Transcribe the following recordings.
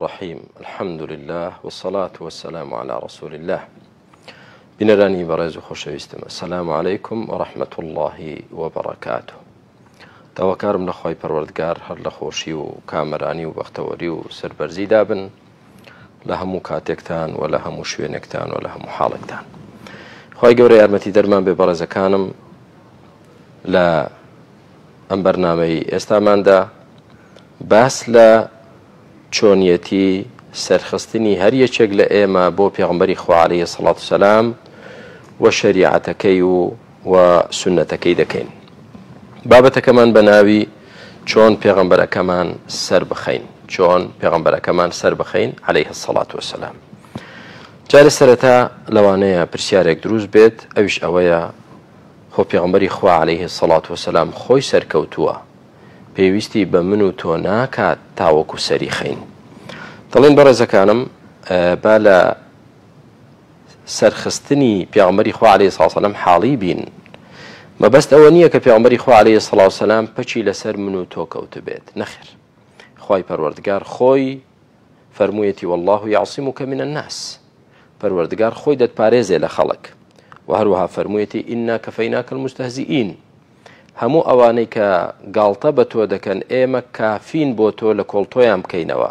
الرحیم الحمد لله والصلاة والسلام على رسول الله بینەرانی بەڕێز و خۆشەویستم السلام علیکم و رحمة الله وبرکاته داواکارم لە خوای پەروەردگار هەر لە خۆشی و کامەرانی و بەختەوەری و سەربەرزی دابن لە هەموو کاتێکتان و لە هەموو شوێنێکتان و لە هەموو حاڵێکتان خوای گەورە یارمەتی دەرمان بێ بەڕێزەکانم لە ئەم بەرنامەی ئێستاماندا باس لە چۆنیەتی سەرخستنی هەر یەکێک لە ئێمە بۆ پێغەمبەری خوا عەلەیهی سەڵات و سەلام و شەریعەتەکەی و و سوننەتەکەی دەکەین. بابەتەکەمان بە ناوی چۆن پێغەمبەرەکەمان سەر بخەین چۆن پێغەمبەرەکەمان سەر بخەین عەلەیه الصلاة والسلام. جا لە سەرەتا لەوانەیە پرسیارێک دروست بێت ئەویش ئەوەیە خۆ پێغەمبەری خوا علیه الصلوة والسلام خۆی سەرکەوتووە پێویستی بە من و تۆ ناکات تاوەکو سەری خەین. دەڵێن بەڕێزەکانم با لە سەرخستنی پێغەمبەری خوا علیه الصلوة والسلام حاڵی بین. مەبەست ئەوە نییە کە پێغەمبەری خوا علیه الصلوة والسلام پەکی لەسەر من و تۆ کەوتبێت، نەخێر. خوای پەروەردگار خۆی فەرموویەتی واللە یعصمک من الناس پەروەردگار خۆی دەتپارێزێ لە خەڵک و هەروەها فەرموویەتی ئینا کەفەیناکە المستهزئین هەموو ئەوانەی کە گاڵتە بە تۆ دەکەن ئێمە کافین بۆ تۆ لە کۆڵ تۆیان بکەینەوە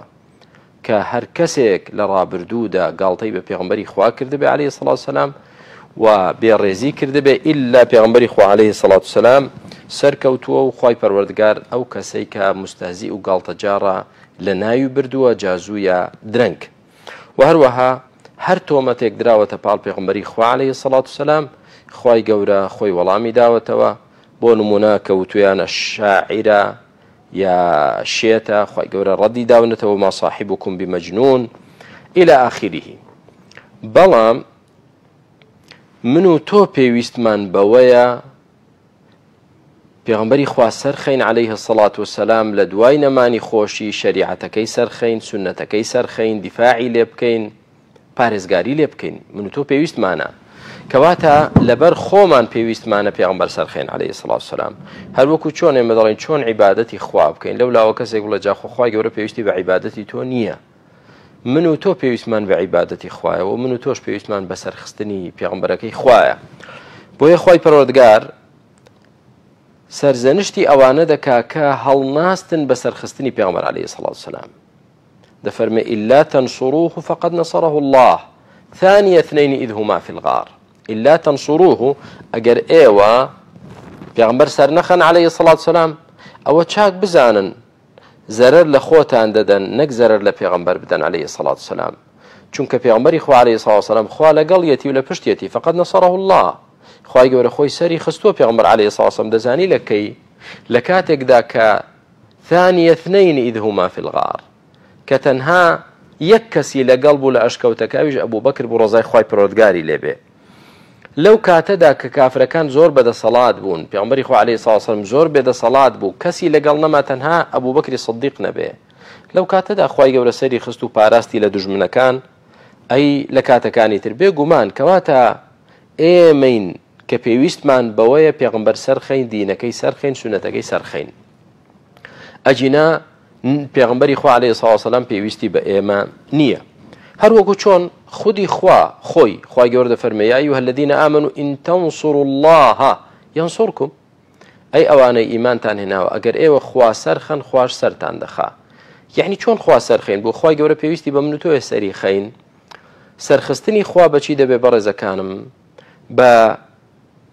کە هەر کەسێک لە ڕابردوودا گاڵتەی بە پێغمبەری خوا کردبێ عەلەیهی سڵاو سەلام و بێڕێزی کردبێ ئیلا پێغمبەری خوا عەلەیهی سڵات سەلام سەرکەوتووە و خوای پەروەردگار ئەو کەسەی کە مستهزی و گاڵتەجاڕە لە ناوی بردووە جا زوو یا درەنگ وە هەروەها هەر تۆمەتێک دراوەتە پاڵ پێغەمبەری خوا علیە سەڵات وسلام خوای گەورە خۆی وەڵامی داوەتەوە بۆ نمونە کە وتویانە شاعیرە یا شێتە خوای گەورە ڕەدی داونەتەوە ما صاحبكم بمجنون إلى آخره بەڵام من و تۆ پێویستمان بەوەیە پێغەمبەری خوا سەرخەین علیه الصلاة والسلام لە دوای نەمانی خۆشی شەریعەتەکەی سەرخەین سوننەتەکەی سەرخەین دیفاعی لێ بکەین پارێزگاری لێ بکەین من و تۆ پێویستمانە کەواتە لەبەر خۆمان پێویستمانە پێغەمبەر سەرخەین علیه الصلاة والسلام هەر وەکو چۆن ئێمە دەڵێن چۆن عیبادەتی خوا بکەین لەو لاوە کەسێک بڵێ جا خۆ خوای گەورە پێویستی بە عیبادەتی تۆ نییە من و تۆ پێویستمان بە عیبادەتی خوایە و من و تۆش پێویستمان بە سەرخستنی پێغەمبەرەکەی خوایە بۆیە خوای پەروەردگار سەرزەنشتی ئەوانە دەکا کە هەڵناستن بە سەرخستنی پێغەمبەر عەلەیهی سەڵات وسەلام دەفەرمێ إلا تنصروه فقد نصره الله ثاني اثنين إذ هما في الغار إلا تنصروه ئەگەر ئێوە پێغەمبەر سەرنەخەن عەلەیهی سەڵات وسەلام ئەوە چاک بزانن زەرەر لە خۆتان دەدەن نەک زەرەر لە پێغەمبەر بدەن علیە الصلوة والسلام چونکە پێغەمبەری خوا علیە الصلوة والسلام خوا لەگەڵیەتی و لە پشتیەتی فقد نصره الله خوای گەورە خۆی سەری خستووە پێغەمبەر علیە الصلوة والسلام دەزانی لە کەی لە کاتێکدا کە ثاني اثنين إذ هما في الغار کە تەنها یەک کەسی لەگەڵ بوو لە ئەشکەوتەکە ئەویش ئەبوو بەکر بوو ڕەزای خوای پەروەردگاری لێبێ لەو کاتەدا کە کافرەکان زۆر بەدەسەڵات بوون، پێغەمبەری خوا علیە سڵاو وسلام زۆر بێدەسەڵات بوو، کەسی لەگەڵ نەما تەنها ئەبوبەکری سدیق نەبێ، لەو کاتەدا خوای گەورە سەری خست و پاراستی لە دوژمنەکان، ئەی لە کاتەکانی تر؟ بێ گومان کەواتە ئێمەین کە پێویستمان بەوەیە پێغەمبەر سەرخەین، دینەکەی سەرخەین، سوننەتەکەی سەرخەین. ئەگینا پێغەمبەری خوا عەلەیهی سڵاو وسەلام پێویستی بە ئێمە نییە هەر وەکو چۆن خودی خوا خۆی خوای گەورە دەفەرمێ یا ئەیها الذین آمنوا ان تنصروا الله ينصركم ئەی ئەوانەی ئیمانتان هێناوە ئەگەر ئێوە خوا سەرخەن خواش سەرتان دەخا یعنی چۆن خوا سەرخەین بۆ خوای گەورە پێویستی بە من و تۆیە سەری خەین سەرخستنی خوا بەچی دەبێ بەڕێزەکانم بە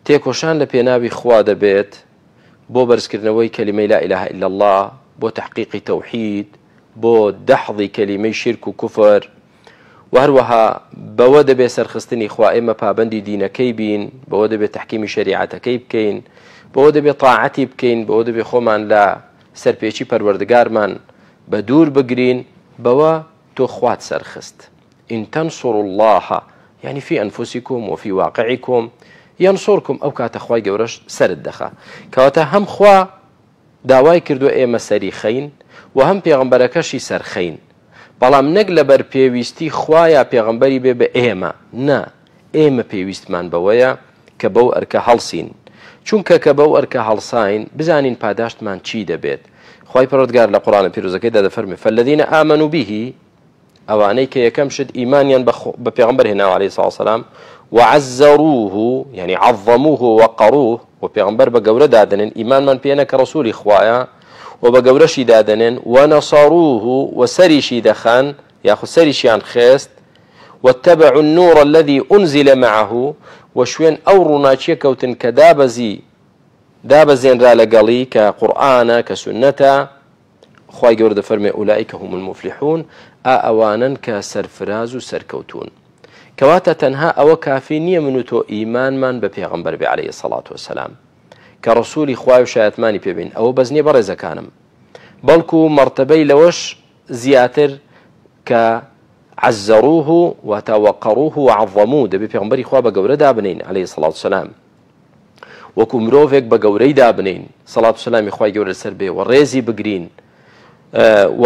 تێکۆشان لە پێناوی خوا دەبێت بۆ بەرزکردنەوەی کەلیمەی لا الە الا اللە، بۆ تەحقیقی تەوحید، بۆ دەحضی کەلیمەی شیرک و کوفر، وە هەروەها بەوە دەبێ سەرخستنی خوا ئێمە پابەندی دینەکەی بین، بەوە دەبێ تەحکیمی شەریعەتەکەی بکەین، بەوە دەبێ تاعەتی بکەین، بەوە دەبێ خۆمان لە سەرپێچی پەروەردگارمان بە دوور بگرین، بەوە تۆ خوات سەرخست. ان تنصروا اللە یعنی فی انفسکم و فی واقعکم ینصرکم ئەو کاتە خوای گەورەش سەرت دەخا کەواتە هەم خوا داوای کردووە ئێمە سەری خەین و هەم پێغەمبەرەکەشی سەرخەین بەڵام نەک لەبەر پێویستی خوا یا پێغەمبەری بێ بە ئێمە نا ئێمە پێویستمان بەوەیە کە بەو ئەرکە هەڵسین چونکە کە بەو ئەرکە هەڵساین بزانین پاداشتمان چی دەبێت خوای پەروەردگار لە قورئانە پیرۆزەکەیدا دەفەرمێ فالذین آمنوا به. ئەوانەی کە یەکەم شت ئیمانیان بە پێغەمبەر هێناوە عەلەیهی سڵاو سەلام وعزروه یعنی عظموه وقروه و پێغەمبەر بە گەورە دادەنێن ئیمانمان پێنە کە ڕسولی خوایە و بە گەورەشی دادەنێن ونصروه و سەریشی دەخەن یاخود سەریشیان خێست واتبعوا النور الذي أنزل معه و شوێن ئەو ڕووناکیە کەوتن کە دابەزی دابەزێنرا لەگەڵی کە قورئانە کە سوننەتە خوای گەورە دەفەرمێ اولئک هم المفلحون ئا ئەوانەن کە سەرفراز و سەرکەوتوون کەواتە تەنها ئەوە کافی نییە من و تۆ ئیمانمان بە پێغەمبەر بێ عەلەیهی سەڵات وەسەلام کە ڕسولی خوای و شایەتمانی پێبین ئەوە بەس نییە بەڕێزەکانم بەڵکو مەرتەبەی لەوەش زیاتر کە عزروه واتا وقروه وعظموه دەبێ پێغەمبەری خوا بە گەورە دابنین عەلەیهی سەڵات وسەلام وەکو مرۆڤێک بە گەورەی دابنین سەڵات و سەلامی خوای گەورە لەسەر بێ و ڕێزی بگرین و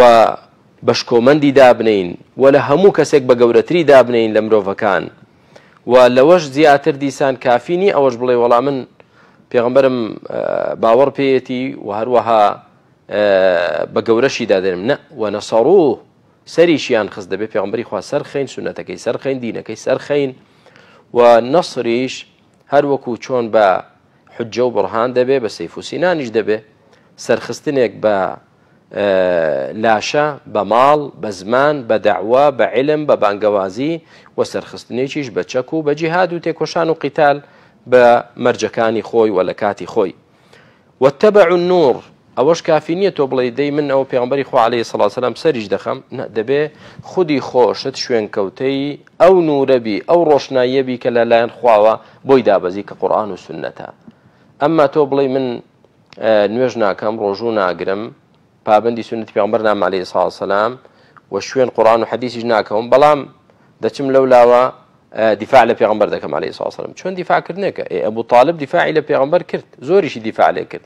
بە شکۆمەندی دابنین و لە هەموو کەسێک بە گەورەتری دابنین لە مرۆڤەکان و لەوەش زیاتر دیسان کافی نی ئەوەش بڵێ وەڵا من پێغمبەرم باوەڕ پێیەتی و هەروەها بە گەورەشی دادەنم نە وەنەسەڕوه سەریشیان خست دەبێ پێغمبەری خوا سەرخەین سونەتەکەی سەرخەین دینەکەی سەرخەین و نەسریش هەر وەکو چۆن بە حجە و بڕهان دەبێ بە سەیف و سینانیش دەبێ سەرخستنێک بە لاشە بە ماڵ بە زمان بە دەعوە بە علم بە بانگەوازی و سەرخستنێکیش بە چەک و بە جیهاد و تێکۆشان و قیتال بە مەرجەکانی خۆی و لە کاتی خۆی. واتبعوا النور ئەوەش کافی نییە تۆ بڵێی دەی من ئەوە پێغەمبەری خوا عەلەیهی سڵاو سەلام سەریش دەخەم نە دەبێ خودی خۆشت شوێنکەوتەی ئەو نورە بی ئەو ڕۆشناییە بی کە لەلایەن خواوە بۆی دابەزی کە قورئان و سوننەتە ئەمما تۆ بڵێی من نوێژ ناکەم ڕۆژوو ناگرم پابەندی سوننەتی پێغەمبەر نام عەلەیهی سڵاو سەلام و شوێن قورئان و حەدیسیش ناکەوم بەڵام دەچم لەو لاوە دیفاع لە پێغەمبەر دەکەم عەلەیهی سڵاو سەلام چۆن دیفاعکردنێکە ئێ ئەبوو تاالب دیفاعی لە پێغەمبەر کرد زۆریشی دیفاع لێ کرد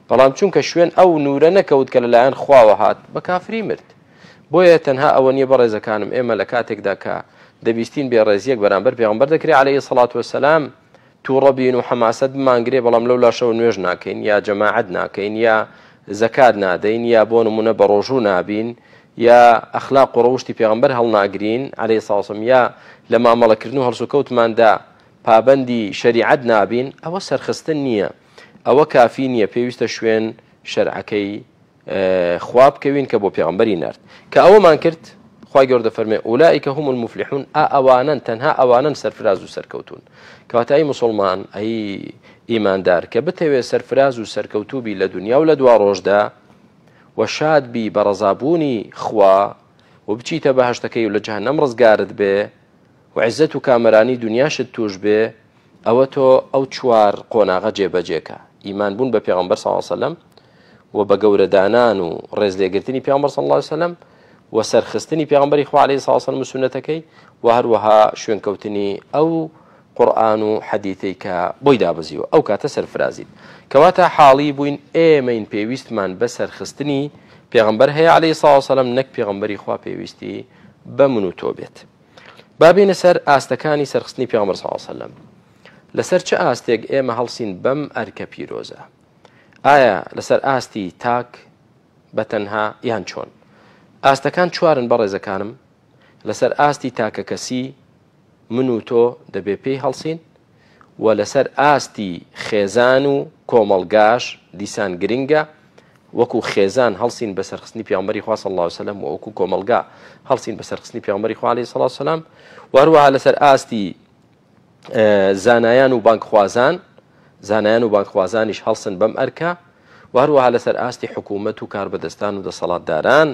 بەڵام چونکە شوێن ئەو نورە نەکەوت کە لەلایەن خواوە هات بە کافری مرد بۆیە تەنها ئەوە نییە بەڕێزەکانم ئێمە لە کاتێکدا کە دەبیستین بێڕێزیەک بەرامبەر پێغەمبەر دەکرێت عەلەیهی سڵات وسلام توڕە بین و حەماسەت بمانگرێ بەڵام لەو لاشەوە نوێژ ناکەین یا جەماعەت ناکەین یا زەکات نادەین یا بۆ نمونە بە ڕۆژوو نابین یا ئەخلاق و ڕەوشتی پێغەمبەر هەڵناگرین عەلەیهی سڵاو وسلام یا لە مامەڵەکردن و هەڵسوکەوتماندا پابەندی شەریعەت نابین ئەوە سەرخستن نییە ئەوە کافی نییە پێویستە شوێن شەرعەکەی خوا بکەوین کە بۆ پێغەمبەری نارد کە ئەوەمان کرد خوای گەورە دەفەرمێ اولئک هم المفلحون ئا ئەوانن تەنها ئەوانن سەرفراز و سەرکەوتون کەواتە ئەی مسلمان ئەی ئیماندار کە بتەوێ سەرفراز و سەرکەوتوو بی لە دنیا و لە دوا ڕۆژدا و شاد بی بە ڕەزابوونی خوا و بچیتە بەهەشتەکەی و لە جەهەنەم ڕزگارت بێ و عزەت و کامەرانی دنیاشت توش بێ ئەوە تۆ ئەو چوار قۆناغە جێبەجێکە، ئیمان بوون بە پێغەمبەر صلی اللە علیە وسلم و بە گەورە دانان و ڕێز لێگرتنی پێغەمبەر صلی اللە علیە وسلم و سەرخستنی پێغەمبەری خوا علیه الصلاة والسلام و سوننەتەکەی و هەروەها شوێنکەوتنی ئەو قورئان و حەدیثەی کە بۆی دابەزیوە ئەو کاتە سەرفرازیت. کەواتە حاڵی بووین ئێمەین پێویستمان بە سەرخستنی پێغەمبەر هەیە علیه الصلاة والسلام نەک پێغەمبەری خوا پێویستی بە من و تۆ بێت. با بێینە سەر ئاستەکانی سەرخستنی پێغەمبەر صلی الله علیه وسلم لەسەر چ ئاستێک ئێمە هەڵسین بەم ئەرکە پیرۆزە ئایا لەسەر ئاستی تاک بە تەنها یان چۆن ئاستەکان چوارن بەڕێزەکانم لەسەر ئاستی تاکە کەسی من و تۆ دەبێ پێی هەڵسین و لەسەر ئاستی خێزان و کۆمەڵگاش دیسان گرنگە وەکو خێزان هەڵسین بە سەرخستنی پێغەمبەری خوا صلی اللە علیه وسلم و وەکو کۆمەڵگا هەڵسین بە سەرخستنی پێغەمبەری خوا علیه الصلاة والسلام و هەروەها لەسەر ئاستی زانایان و بانگخوازان زانایان و بانگخوازانیش هەڵسن بەم ئەرکە و هەروەها لەسەر ئاستی حکوومەت و کاربەدەستان و دەسەڵاتداران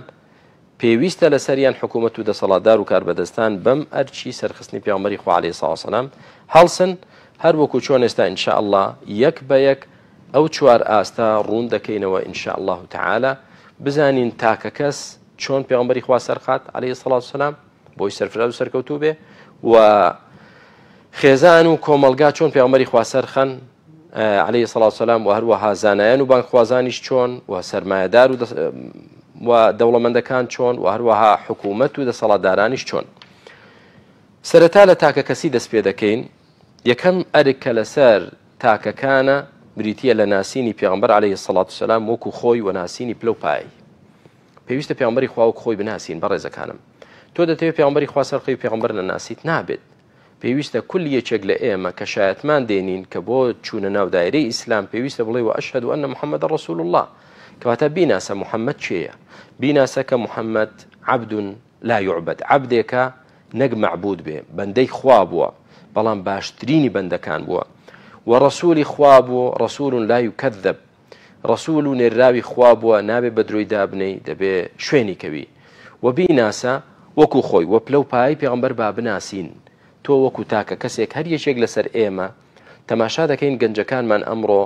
پێویستە لەسەریان حکوومەت و دەسەڵاتدار و کاربەدەستان بەم ئەرکی سەرخستنی پێغەمبەری خوا علیه الصلاة والسلام هەڵسن هەر وەکو چۆن ئێستا ان شاء الله یەک بە یەک ئەو چوار ئاستە ڕوون دەکەینەوە ان شاء اللە تعالی بزانین تاکە کەس چۆن پێغەمبەری خوا سەرخات علیه الصلاة والسلام بۆی سەرفراز و سەرکەوتوو بێ و خێزان و کۆمەڵگا چۆن پێغەمبەری خوا سەرخەن علیه الصلاة والسلام و هەروەها زانایان و بانگخوازانیش چۆن و سەرمایەدار و و دەوڵەمەندەکان چۆن و هەروەها حکوومەت و دەسەڵاتدارانیش چۆن سەرەتا لە تاکە کەسی دەست پێ دەکەین یەکەم ئەرک کە لەسەر تاکەکانە بریتییە لە ناسینی پێغەمبەر علیە الصلوة والسلام وەکو خۆی و ناسینی پلە و پایەی. پێویستە پێغەمبەری خوا وەکو خۆی بناسین بەڕێزەکانم. تۆ دەتەوێت پێغەمبەری خوا سەرخەی پێغەمبەر نەناسیت نابێت. پێویستە کل یەکێک لە ئێمە کە شایەتمان دێنین کە بۆ چوونە ناو دایرەی ئیسلام پێویستە بڵێ و ئەشهد ئەن محەممەد ڕسول الله کەواتە بیناسە محەممەد کێیە بیناسە کە محەممەد عەبد لا یعبد عەبدێکە نەک مەعبود بێ بەندەی خوا بووە بەڵام باشترینی بەندەکان بووە و ڕسولی خوا بوو ڕسول لا یکذب ڕەسول و نێرراوی خوا بووە نابێ بە درۆی دابنێی دەبێ شوێنی کەوی وە بیناسە وەکو خۆی وە پلەو پایەی پێغەمبەر با بناسین تۆ وەکو تاکە کەسێک هەر یەکێک لەسەر ئێمە تەماشا دەکەین گەنجەکانمان ئەمڕۆ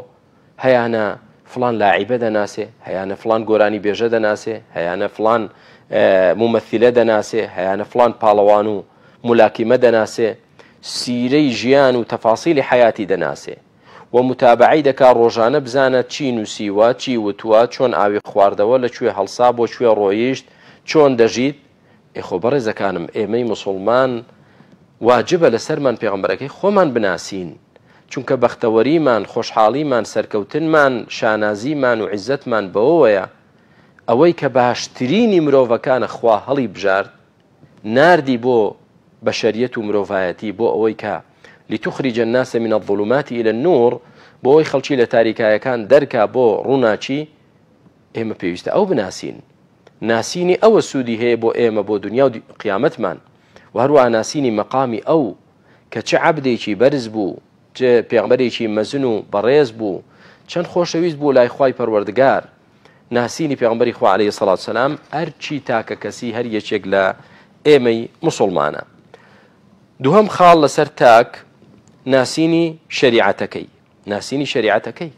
هەیانە فلان لاعیبە دەناسێ هەیانە فلان گۆرانی بێژە دەناسێ هەیانە فلان مومەثیلە دەناسێ هەیانە فلان پاڵەوان و ملاکیمە دەناسێ سیرەی ژیان و تەفاسیلی حیاتی دەناسێ و متابەعەی دەکا ڕۆژانە بزانە چی نوسیوە چی وتوە چۆن ئاوی خواردەوە لە کوێ هەڵسا بۆ کوێ ڕۆیشت چۆن دەژیت ئێ خۆ بەڕێزەکانم ئێمەی موسوڵمان واجبە لەسەرمان پێغەمبەرەکەی خۆمان بناسین چونکە بەختەوەریمان خۆشحاڵیمان سەرکەوتنمان شانازیمان و عیزەتمان بەوەیە ئەوەی کە باشترینی مرۆڤەکانە خوا هەڵی بژارد ناردی بۆ بەشەریەت و مرۆڤایەتی بۆ ئەوەی کە لتخرج الناس من الظلمات الى النور بۆ ئەوەی خەڵکی لە تاریکایەکان دەرکا بۆ ڕووناکی ئێمە پێویستە ئەو بناسین ناسینی ئەوە سوودی هەیە بۆ ئێمە بۆ دنیا و قیامەتمان و هەروە ناسینی مەقامی ئەو کە چ عەبدێکی بەرز بوو چ پێغمبەرێکی مەزن و بەڕێز بوو چەند خۆشەویست بوو لای خوای پەروەردگار ناسینی پێغەمبەری خوا عەلەیهی سەڵات سەلام ئەرکی تاکە کەسی هەر یەکێک لە ئێمەی موسڵمانە. دووهەم خاڵ لەسەر تاک ناسینی شەریعەتەکەی ناسینی شەریعەتەکەی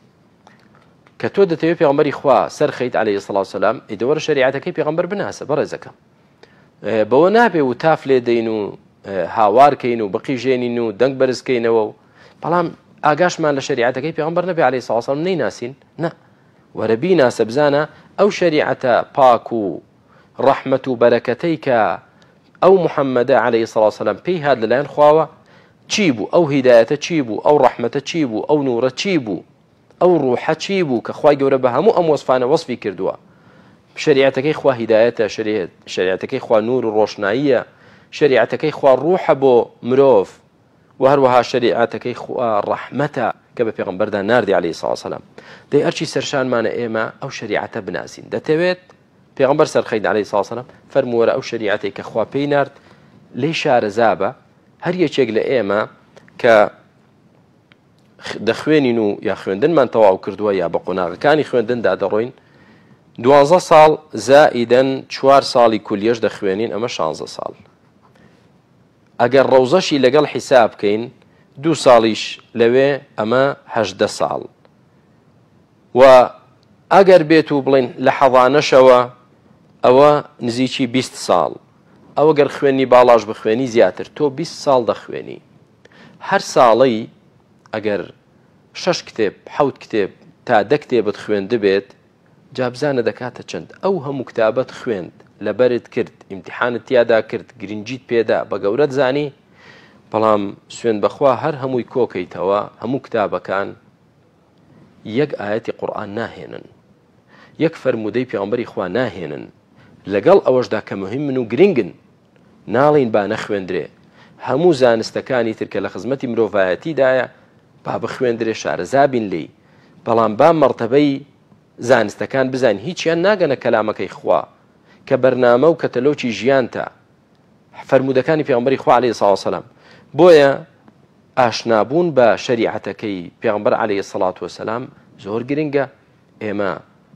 کە تۆ دەتەوێت پێغەمبەری خوا سەرخەیت عەلەیهی سەڵات سەلام ئیدەوەرە شەریعەتەکەی پێغەمبەر بناسە بەڕێزەکەم بەوە نابێ و تاف لێ دەین و هاوارکەین و بقیژێنین و دەنگ بەرزکەینەوە و بەڵام ئاگاشمان لە شەریعەتەکەی پێغەمبەر نەبێ عەلەیهی سەڵات سەلام نەیناسین نا وەرە بیناسە بزانە ئەو شەریعەتە پاک و ڕەحمەت و بەرەکەتەی کە ئەو محەممەدە عەلەیهی سڵاو سەلام پێی هات لەلایەن خواوە چی بوو ئەو هیدایەتە چی بوو ئەو ڕەحمەتە چی بوو ئەو نورە چی بوو ئەو ڕوحە چی بوو کە خوای گەورە بە هەموو ئەم وەصفانە وەصفی کردووە شریعەتەکەی خوا هیدایەتە شریعەتەکەی خوا نور و ڕۆشناییە شریعەتەکەی خوا ڕوحە بۆ مرۆڤ وە هەروەها شەریعەتەکەی خوا ڕەحمەتە کە بە پێغەمبەردا ناردی عەلەیهی سڵاو سەلام دەی ئەرکی سەرشانمانە ئێمە ئەو شەریعەتە بناسین دەتەوێت پێغەمبەر سەرخەیت عەلەیهی سڵاو سەلام فەرمووەرە ئەو شەریعەتەی کە خوا پێی نارد لێی شارەزا بە هەر یەکێک لە ئێمە کە دەخوێنین و یا خوێندنمان تەواو کردووە یا بە قۆناغەکانی خوێندندا دەڕۆین دوانزە ساڵ زائیدەن چوار ساڵی کولیەش دەخوێنین ئەمە شانزە ساڵ ئەگەر ڕەوزەشی لەگەڵ حیساب کەین دوو ساڵیش لەوێ ئەمە 18 ساڵ و ئەگەر بێت و بڵین لە حەضانەشەوە ئەوە نزیکی 20 ساڵ ئەوە گەر خوێنی باڵاش بخوێنی زیاتر تۆ 20 ساڵ دەخوێنی هەر ساڵەی ئەگەر شەش کتێب حەوت کتێب تا دە کتێبت خوێندبێت جا بزانە دەکاتە چەند؟ ئەو هەموو کتابەت خوێند، لەبەرت کرد، ئیمتیحانت تیادا کرد، گرنگیت پێدا، بە گەورەت زانی، بەڵام سوێند بەخوا هەر هەمووی کۆکەیتەوە، هەموو کتابەکان یەک ئایەتی قورئان ناهێنن، یەک فەرموودەی پێغەمبەری خوا ناهێنن، لەگەڵ ئەوەشدا کە مهمن و گرنگن، ناڵێین با نەخوێندرێ، هەموو زانستەکانی تر کە لە خزمەتی مرۆڤایەتیدایە با بخوێندرێ شارەزا بین لێی، بەڵام با مەڕتەبەی زانستەکان بزانین هیچیان ناگەنە کەلامەکەی خوا کە بەرنامە و کەتەلۆکی ژیانتە فەرموودەکانی پێغەمبەری خوا عەلەیهی سڵاو وسەلام بۆیە ئاشنابوون بە شەریعەتەکەی پێغەمبەر عەلەیهی سڵات وسەلام زۆر گرنگە ئێمە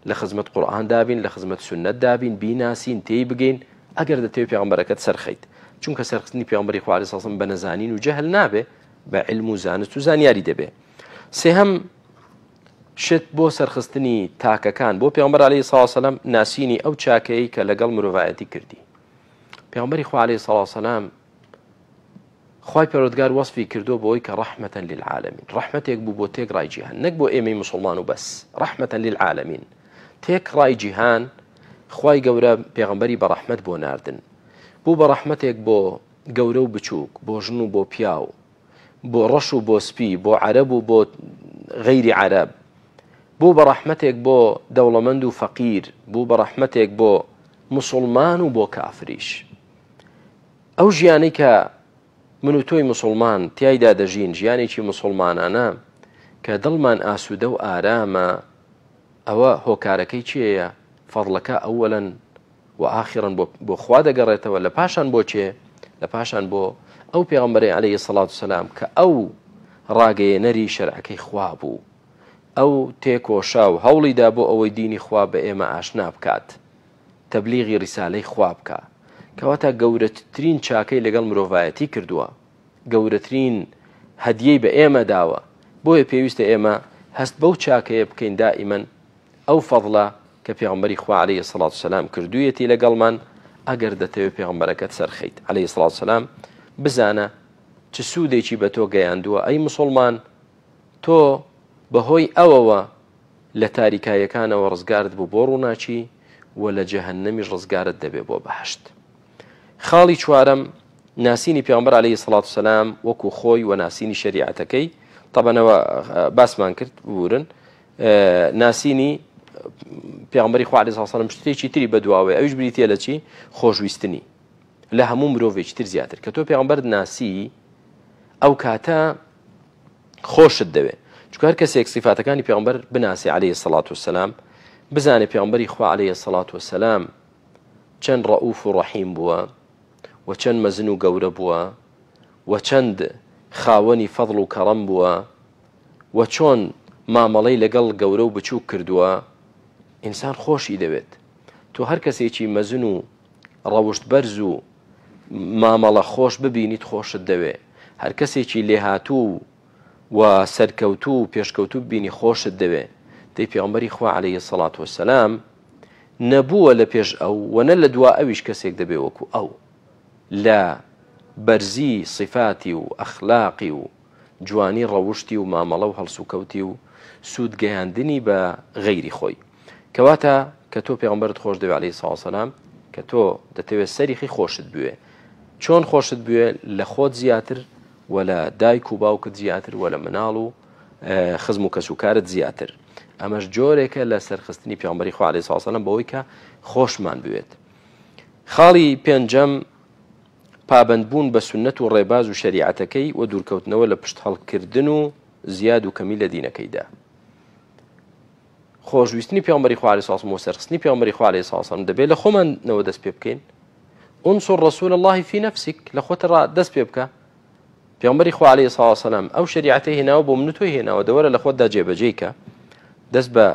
لە خزمەت قورئان دابین لە خزمەت سوننەت دابین بیناسین تێی بگەین ئەگەر دەتەوێت پێغەمبەرەکەت سەرخەیت چونکە سەرخستنی پێغەمبەری خوا عەلەیهی سڵام بە نەزانین و جەهل نابێ بە علم و زانست و زانیاری دەبێ سێهەم شت بۆ سەرخستنی تاکەکان بۆ پێغەمبەر عەلەیهی سڵاو سەلام ناسینی ئەو چاکەیە کە لەگەڵ مرۆڤایەتی کردی پێغەمبەری خوا عەلەیهی سڵاو سەلام خوای پەروەردگار وەسفی کردووە بەوەی کە ڕەحمەتەن للعالمین ڕەحمەتێک بوو بۆ تێکڕای جیهان نەک بۆ ئێمەی مسلمان و بەس ڕەحمەتەن للعالمین تێکڕای جیهان خوای گەورە پێغەمبەری بە ڕەحمەت بۆ ناردن بوو بە ڕەحمەتێک بۆ گەورە و بچووک بۆ ژن و بۆ پیاو بۆ ڕەش و بۆ سپی بۆ عەرەب و بۆ غەیری عەرەب بوو بە ڕەحمەتێک بۆ دەوڵەمەند و فەقیر بوو بە ڕەحمەتێک بۆ مسلمان و بۆ کافریش. ئەو ژیانەی کە من و تۆی مسلمان تیایدا دەژین ژیانێکی مسلمانانە کە دڵمان ئاسوودە و ئارامە ئەوە هۆکارەکەی چێیە فەضلەکە ئەوەلەن و ئاخیرەن بۆ خوا دەگەڕێتەوە لە پاشان بۆ چێ لە پاشان بۆ ئەو پێغەمبەرەی عەلەیهی سەڵات و سەلام کە ئەو ڕاگەیەنەری شەرعەکەی خوا بوو ئەو تێکۆشا و هەوڵی دا بۆ ئەوەی دینی خوا بە ئێمە ئاشنا بکات تەبلیغی ڕیسالەی خوا بکا کەواتە گەورەترین چاکەی لەگەڵ مرۆڤایەتی کردووە گەورەترین هەدیەی بە ئێمە داوە بۆیە پێویستە ئێمە هەست بەو چاکەیە بکەین دائیمەن ئەو فەضلە کە پێغەمبەری خوا علیە سڵات سلام کردوویەتی لەگەڵمان ئەگەر دەتەوێت پێغەمبەرەکەت سەرخەیت علیە سڵات سلام بزانە چ سوودێکی بە تۆ گەیاندووە ئەی مسلمان تۆ بەهۆی ئەوەوە لە تاریکایەکانەوە ڕزگارت بوو بۆ ڕووناکی و لە جەهەنەمیش ڕزگارت دەبێ بۆ بەهشت خاڵی چوارەم ناسینی پێغەمبەر علیه الصلاة والسلام وەکو خۆی و ناسینی شەریعەتەکەی طبعاەوە باسمان کرد بورن ناسینی پێغمبەری خوا علیه السلام شتێکی تری بەدواوەی ئەویش بریتە لە چی خۆشویستنی لە هەموو مرۆڤێکی تر زیاتر کە تۆ پێغمبەر ناسی ئەو کاتە خۆشت دەوێ چونکە هەر کەسێک سیفاتەکانی پێغمبەر بناسی علیه الصلاة والسلام بزانێ پێغمبەری خوا علیه الصلاة والسلام چەند ڕەئوف و ڕەحیم بووە و چەند مەزن و گەورە بووە و چەند خاوەنی فەضڵ و کەڕەم بووە و چۆن مامەڵەی لەگەڵ گەورە و بچووک کردووە ئینسان خۆشی دەوێت تۆ هەر کەسێکی مەزن و ڕەوشت بەرز و مامەڵە خۆش ببینیت خۆشت دەوێ هەر کەسێکی لێهاتوو و سەرکەوتوو و پێشکەوتوو ببینی خۆشت دەوێ دەی پێغەمبەری خوا عەلەیهی سەڵات وەسەلام نەبووە لە پێش ئەو و نە لە دوا ئەویش کەسێک دەبێ وەکو ئەو لە بەرزی صفاتی و ئەخلاقی و جوانی ڕەوشتی و مامەڵە و هەڵسوکەوتی و سوود گەیاندنی بە غەیری خۆی کەواتە کە تۆ پێغەمبەرت خۆش دەوێ عەلەیهی سڵاو سەلام کە تۆ دەتەوێت سەریخی خۆشت بوێ چۆن خۆشت بوێ لە خۆت زیاتر و لە دایک و باوکت زیاتر و لە مناڵ و خزم و کەسوکارت زیاتر ئەمەش جۆرێکە لە سەرخستنی پێغەمبەری خوا عەلەیهی سڵاو سەلام بەوەی کە خۆشمان بوێت خاڵی پێنجەم پابەندبوون بە سوننەت و ڕێباز و شەریعەتەکەی و دوورکەوتنەوە لە پشت هەڵکردن و زیاد و کەمی لە دینەکەیدا. خۆشویستنی پێغەمبەری خوا عەلەیهی سڵام و سەرخستنی پێغەمبەری خوا عەلەیهی سڵام دەبێت لە خۆمانەوە دەست پێ بکەین. انصر رسول الله في نفسك لە خۆت ڕا دەست پێ بکە. پێغەمبەری خوا عەلەیهی سڵام ئەو شەریعەتەی هێناوە بۆ من و تۆی هێناوە دەوەرە لە خۆتدا جێبەجێی کە دەست بە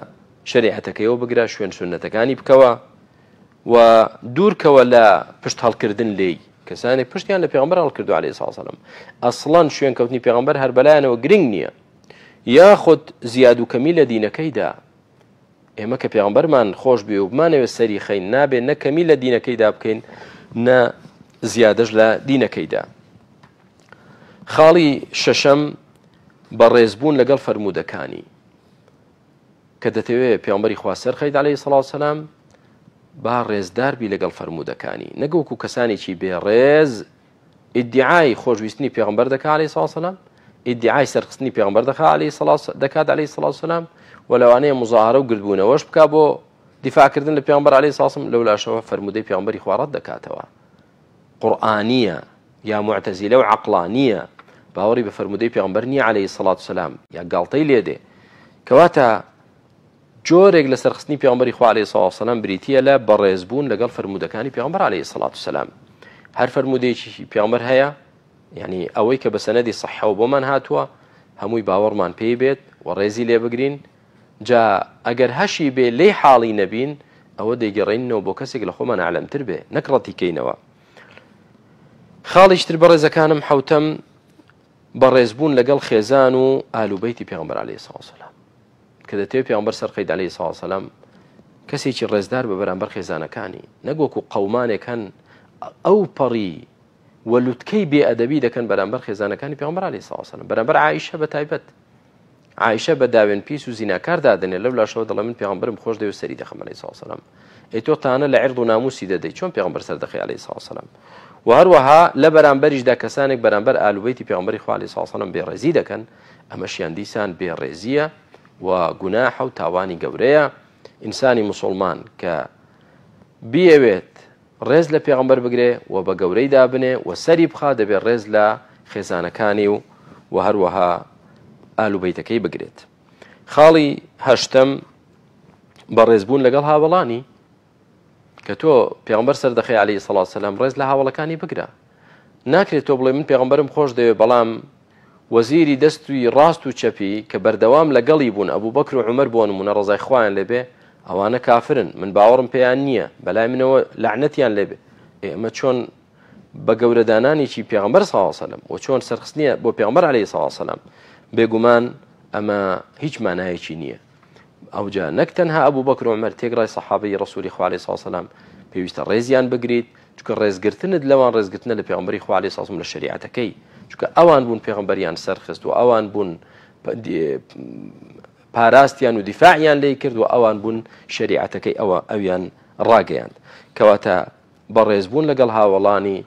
شەریعەتەکەیەوە بگرە شوێن سوننەتەکانی بکەوە و دوور کەوە لە پشت هەڵکردن لێی کەسانێک پشتیان لە پێغەمبەر هەڵکردو عەلەیهی سڵاو سەلام ئەسڵەن شوێن کەوتنی پێغەمبەر هەر بەلایەنەوە گرنگ نییە یاخود زیاد و کەمی لە دینەکەیدا ئێمە کە پێغەمبەرمان خۆش بێ و بمانەوێت سەری خەین نابێ نە کەمی لە دینەکەیدا بکەین نە زیادەش لە دینەکەیدا خاڵی شەشەم بەڕێزبوون لەگەڵ فەرموودەکانی کە دەتەوێ پێغەمبەری خوا سەرخەیت عەلەیهی سڵاو سەلام با ڕێزدار بی لەگەڵ فەرموودەکانی نەک وەکو کەسانێکی بێڕێز ئیدعای خۆشویستنی پێغەمبەر دەکا عەلەیهی سڵاو سەلام ئیدعای سەرخستنی پێغەمبەر دەکا عەلەیهی سڵاو دەکات عەلەیهی سڵاو سەلام و لەوانەیە مزاهرە و گردبوونەوەش بکا بۆ دیفاعکردن لە پێغەمبەر عەلەیهی سڵاو سەلام لەولاشەوە فەرموودەی پێغەمبەری خوا ڕەت دەکاتەوە قورئانیە یا موعتەزیلە و عەقڵانیە باوەڕی بە فەرموودەی پێغەمبەر نییە عەلەیهی سەڵات سەلام یا گاڵتەی لێ دێ کەواتە جۆرێک لە سەرخستنی پێغەمبەری خوا عەلەیهی سەڵات سەلام بریتییە لە بەڕێزبوون لەگەڵ فەرموودەکانی پێغەمبەر عەلەیهی سەڵات سەلام هەر فەرموودەیەکی پێغەمبەر هەیە یعنی ئەوەی کە بە سەنەدی سەحەوە بۆمان هاتووە هەمووی باوەڕمان پێی بێت و ڕێزی لێ بگرین جا ئەگەر هەشی بێ لێی حاڵی نەبین ئەوە دەیگەڕێنینەوە بۆ کەسێک لە خۆمان ئەعلەمتر بێ نەک ڕەتی کەینەوە. خاڵیش تر بەڕێزەکانم حەوتەم بەڕێزبوون لەگەڵ خێزان و ئالوبەیتی پێغەمبەر عەلەیهی سڵاو وسەلام کە دەتەوێت پێغەمبەر سەرخەیت عەلەیهی سڵاو وسەلام کەسێکی ڕێزدار بە بەرامبەر خێزانەکانی نەک وەکو قەومانێک هەن ئەو پەڕی و لوتکەی بێئەدەبی دەکەن بەرامبەر خێزانەکانی پێغەمبەر عەلەیهی سڵاو وسەلام بەرامبەر عائیشە بە تایبەت عائیشە بە داوێن پیس و زیناکار دادەنێ لەو لاشەوە دەڵێ من پێغەمبەرم خۆش دەوێ سەری دەخەم عەلەیهی سڵاو وسەلام ئەی تۆ تانە لە عیرض و ناموسی دەدەی چۆن پێغەمبەر سەر دەخەی عەلەیهی سڵاو وسەلام و هەروەها لە بەرامبەریشدا کەسانێک بەرامبەر ئالوبەیتی پێغەمبەری خوا عەلەیهی سڵاو وسەلام بێڕێزی دەکەن ئەمەشیان دیسان بێڕێزیە و گوناحە و تاوانی گەورەیە ئینسانی مسلمان کە بیەوێت. ڕێز لە پێغەمبەر بگرێ و بە گەورەی دابنێ و سەری بخا دەبێ ڕێز لە خێزانەکانی و و هەروەها ئال و بەیتەکەی بگرێت. خاڵی هەشتەم بەڕێزبوون لەگەڵ هاوەڵانی کە تۆ پێغمبەر سەردەخەی عەلەیهی سەڵات سەلام ڕێز لە هاوەڵەکانی بگرە ناکرێت تۆ بڵێ من پێغمبەرم خۆش دەوێ بەڵام وەزیری دەستی ڕاست و چەپی کە بەردەوام لەگەڵی بوون ئەبوو بەکر و عومەر بۆ نمونە ڕەزای خوایان لێبێ ئەوانە کافرن من باوەڕم پێیان نییە بەلای منەوە لەعنەتیان لێبێ ئێمە چۆن بە گەورەدانانێکی پێغمبەر صلی الله علیه وسلم و چۆن سەرخستنیە بۆ پێغمبەر علیه الصلاة والسلام بێگومان ئەمە هیچ مانایەکی نییە ئەوجا نەک تەنها ئەبوو بەکر و عومەر تێکڕای سەحابەی ڕەسولی خوا علیه الصلاة والسلام پێویستە ڕێزیان بگریت چونکە ڕێزگرتنت لەوان ڕێزگرتنە لە پێغەمبەری خوا علیه الصلاة والسلام لە شەریعەتەکەی چونکە ئەوان بوون پێغەمبەریان سەرخست و ئەوان بوون پاراستیان و دیفاعیان لێ کرد و ئەوان بوون شەریعەتەکەی ئەوە ئەویان ڕاگەیاند کەواتە بەڕێزبوون لەگەڵ هاوەڵانی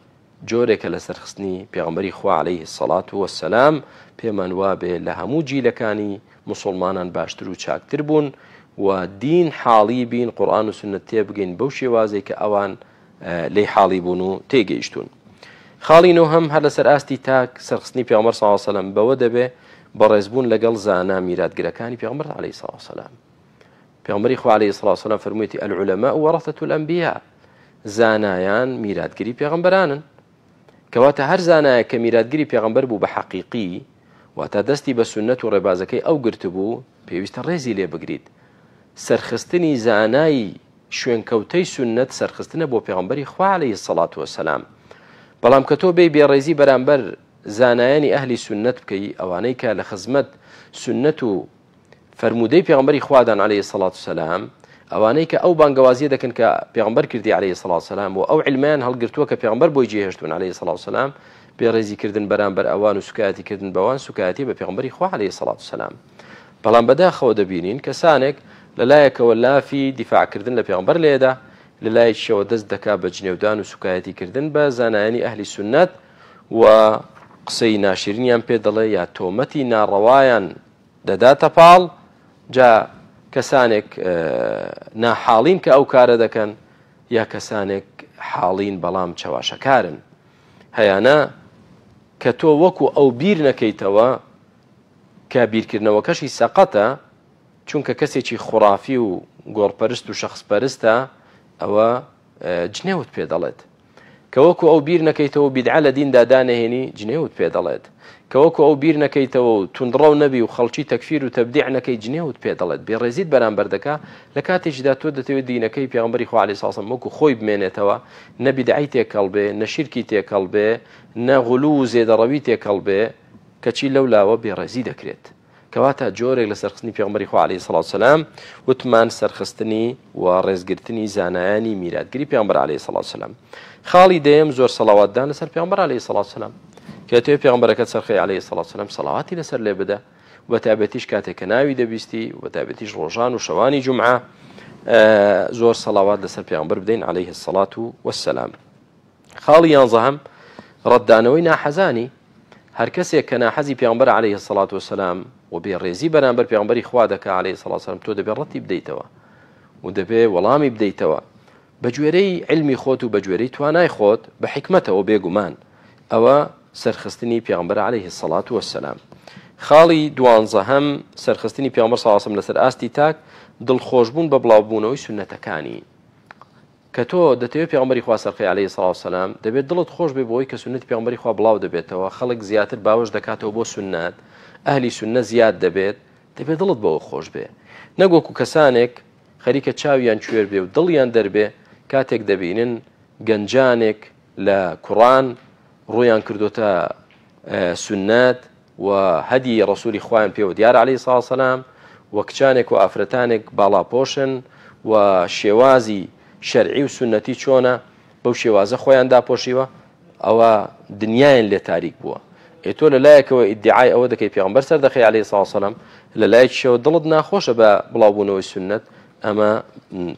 جۆرێکە لە سەرخستنی پێغەمبەری خوا علیه الصلاة والسلام، پێمان وابێ لە هەموو جیلەکانی موسوڵمانان باشتر و چاکتر بوون و دین حاڵی بین قورئان و سوننەت تێبگەین بەو شێوازەی کە ئەوان لێی حاڵی بوون و تێگەیشتوون. خاڵی نۆهەم هەر لەسەر ئاستی تاک سەرخستنی پێغەمبەر صلی الله علیه وسلم بەوە دەبێ بەڕێزبوون لەگەڵ زانا میراتگرەکانی پێغەمبەر علیه الصلاة والسلام. پێغەمبەری خوا علیه الصلاة والسلام فەرموویەتی العلماء ورثة الانبیاء زانایان میراتگری پێغەمبەرانن کەواتە هەر زانایەک کە میراتگری پێغەمبەر بوو بە حەقیقی واتە دەستی بە سوننەت و ڕێبازەکەی ئەو گرتبوو پێویستە ڕێزی لێ بگریت سەرخستنی زانای شوێنکەوتەی سوننەت سەرخستنە بۆ پێغەمبەری خوا علیه الصلاة والسلام بەڵام کە تۆ بێی بێڕێزی بەرامبەر زانایانی ئەهلی سوننەت بکەی ئەوانەی کە لە خزمەت سوننەت و فەرموودەی پێغەمبەری خوادان علیە الصلوة والسلام ئەوانەی کە ئەو بانگەوازیە دەکەن کە پێغەمبەر کردی علیە الصلوة والسلام و ئەو علمیان هەڵگرتووە کە پێغەمبەر بۆی جێهێشتون علیە الصلوة والسلام بێڕێزی کردن بەرامبەر ئەوان و سوکایەتی کردن بەوان سوکایەتی بە پێغەمبەری خوا علیە الصلوة والسلام بەڵام بەداخەوە دەبینین کەسانێک لەلایەکەوە لافی دیفاعکردن لە پێغەمبەر لێدا لەلایەکیشەوە دەست دەکا بە جنێودان و سوکایەتی کردن بە زانایانی ئەهلی سوننەت و قسەی ناشرینیان پێ دەڵێ یا تۆمەتی ناڕەوایان دەداتە پاڵ، جا کەسانێک ناحاڵین کە ئەو کارە دەکەن یا کەسانێک حاڵین بەڵام چەواشەکارن هەیانە کە تۆ وەکو ئەو بیر نەکەیتەوە کە بیرکردنەوەکەشی سەقەتە چونکە کەسێکی خوڕافی و گۆڕپەرست و شەخسپەرستە ئەوە جنێوت پێ دەڵێت کە وەکو ئەو بیر نەکەیتەوە و بیدعە لە دیندا دانەهێنی جنێوت پێ دەڵێت، کە وەکو ئەو بیر نەکەیتەوە و توندڕەو نەبی و خەڵکی تەکفیر و تەبدیع نەکەی جنێوت پێ دەڵێت، بێڕێزیت بەرامبەر دەکا، لە کاتێکیدا تۆ دەتەوێت دینەکەی پێغەمبەری خوا علیە سڵام وەکو خۆی بمێنێتەوە، نە بیدعەی تێکەڵ بێ، نە شیرکی تێکەڵ بێ، نە غلو و زێدەڕەوی تێکەڵ بێ، کەچی لەو لاوە بێڕێزی دەکرێت. کەواتە جۆرێک لە سەرخستنی پێغەمبەری خوا عەلەیهی سڵاو سەلام وتمان سەرخستنی و ڕێزگرتنی زانایانی میراتگری پێغەمبەر عەلەیهی سڵاو سەلام خاڵی دەیەم زۆر سەڵاواتدان لەسەر پێغەمبەر عەلەیهی سڵاو سەلام کە تۆ پێغەمبەرەکەت سەرخەی عەلەیهی سڵاو سەلام سەڵاواتی لەسەر لێ بدە بە تایبەتیش کاتێک کە ناوی دەبیستی و بە تایبەتیش ڕۆژان و شەوانی جومعە زۆر سەڵاوات لەسەر پێغەمبەر بدەین عەلەیهی الصلاة والسلام خاڵی یانزەهەم، ڕەتدانەوەی ناحەزانی، هەرکەسێک کە ناحەزی پێغەمبەرە علیە الصلوة والسلام و بێ ڕێزی بەرامبەر پێغەمبەری خوا دەکا علیە الصلوة والسلام تۆ دەبێ ڕەتی بدەیتەوە و دەبێ وەڵامی بدەیتەوە بە گوێرەی علمی خۆت و بە گوێرەی توانای خۆت بە حیکمەتەوە بێگومان ئەوە سەرخستنی پێغەمبەر علیه الصلاة والسلام. خاڵی دوانزەهەم، سەرخستنی پێغەمبەر صلی الله علیه وسلم لەسەر ئاستی تاک، دڵخۆشبوون بە بڵاوبوونەوەی سوننەتەکانی. کە تۆ دەتەوێت پێغەمبەری خوا سەرخەی علیە سڵاو سەلام دەبێت دڵت خۆش بێ بۆی کە سوننەتی پێغەمبەری خوا بڵاو دەبێتەوە خەڵک زیاتر باوەش دەکاتەوە بۆ سوننەت ئەهلی سوننە زیاد دەبێت دەبێت دڵت بەوە خۆش بێ نەک وەکو کەسانێک خەریکە چاویان کوێر بێ و دڵیان دەربێ کاتێک دەبینن گەنجانێک لە کوڕان ڕوویان کردوتە سوننەت و هەدی ڕەسولی خوایان پێوە دیارە عەلەیهی سڵاو سەلام و کچانێک و ئافرەتانێک باڵاپۆشن و شێوازی شەرعی و سوننەتی چۆنە بەو شێوازە خۆیان داپۆشیوە ئەوە دنیایان لێ تاریک بووە ئێ تۆ لە لایەکەوە ئیدعای ئەوە دەکەی پێغەمبەر سەر دەخەی عەلەیهی سڵاو سەلام لە لایەکیشەوە دڵت ناخۆشە بە بڵاوبوونەوەی سوننەت ئەمە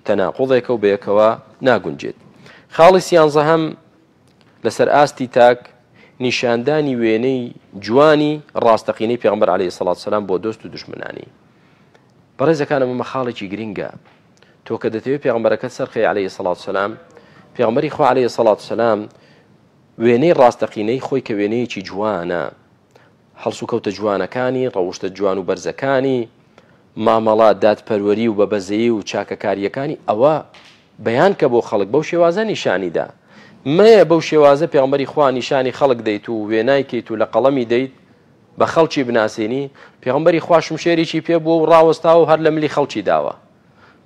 تەناقوضێکە و بەیەکەوە ناگونجێت خاڵی سیانزەهەم لەسەر ئاستی تاک نیشاندانی وێنەی جوانی ڕاستەقینەی پێغەمبەر عەلەیهی سەڵات سەلام بۆ دۆست و دوژمنانی. بەڕێزەکانم ئەمە خاڵێکی گرنگە. تۆ کە دەتەوێت پێغەمبەرەکەت سەرخەی عەلەیهی سەڵات سەلام پێغەمبەری خوا عەلەیهی سەڵات وسەلام وێنەی ڕاستەقینەی خۆی کە وێنەیەکی جوانە، هەڵسوکەوتە جوانەکانی، ڕەوشتە جوان و بەرزەکانی، مامەڵە دادپەروەری و بەبەزەیی و چاکەکارییەکانی ئەوە بەیان کە بۆ خەڵک بەو شێوازە نیشانی دا. مەیە بەو شێوازە پێغەمبەری خوا نیشانی خەڵک دەیت و وێنای کەیت و لە قەڵەمی دەیت بە خەڵکی بناسێنی، پێغەمبەری خوا شمشێرێکی پێ بووە و ڕاوەستاوە و هەر لە ملی خەڵکی داوە.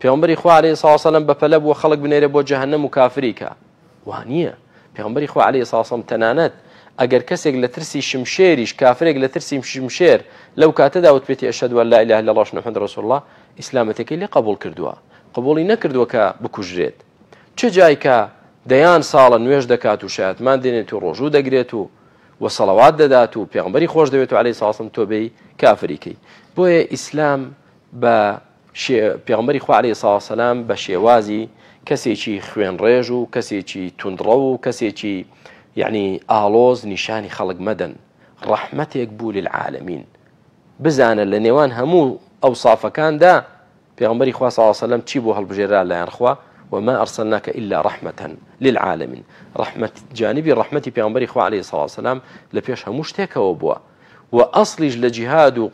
پێغەمبەری خوا عەلەیهی سڵاو وسەلام بەپەلە بووە خەڵک بنێرێ بۆ جەهەنەم و کافری کە. وا نییە. پێغەمبەری خوا عەلەیهی سڵاو وسەلام تەنانەت ئەگەر کەسێک لە ترسی شمشێریش کافرێک لە ترسی شمشێر لەو کاتەدا وتبێتی ئەشهەدو ئەن لا ئیلاهە ئیلا اللە محمد رسول اللە ئیسلامەتەکەی لێ قبوڵ کردووە قبوڵی نەکردووە کە بکوژرێت چ جای کە دەیان ساڵە نوێژ دەکات و شایەتمان دێنێت و ڕۆژوو دەگرێت و و سەڵەوات دەدات و پێغەمبەری خۆش دەوێت و عەلەیهی سڵاو وسەلام تۆ بێی کافری کەی بۆیە ئیسلام بە پێغەمبەری خوا عەلەیهی سڵاو وسەلام بە شێوازی کەسێکی خوێنڕێژ و کەسێکی توندڕەو و کەسێکی یعنی ئاڵۆز نیشانی خەڵک مەدەن ڕەحمەتێک بوو للعالمین بزانە لە نێوان هەموو ئەوسافەکاندا پێغەمبەری خوا صلی الله علیه وسلم چی بۆ هەڵبژێرا لایەن خوا وما أرسلناك إلا رحمة للعالمين ڕەحمەت جانبی ڕەحمەتی پێغەمبەری خوا علیه الصلاة والسلام لە پێش هەموو شتێکەوە بووە و ئەسڵیش لە جیهاد و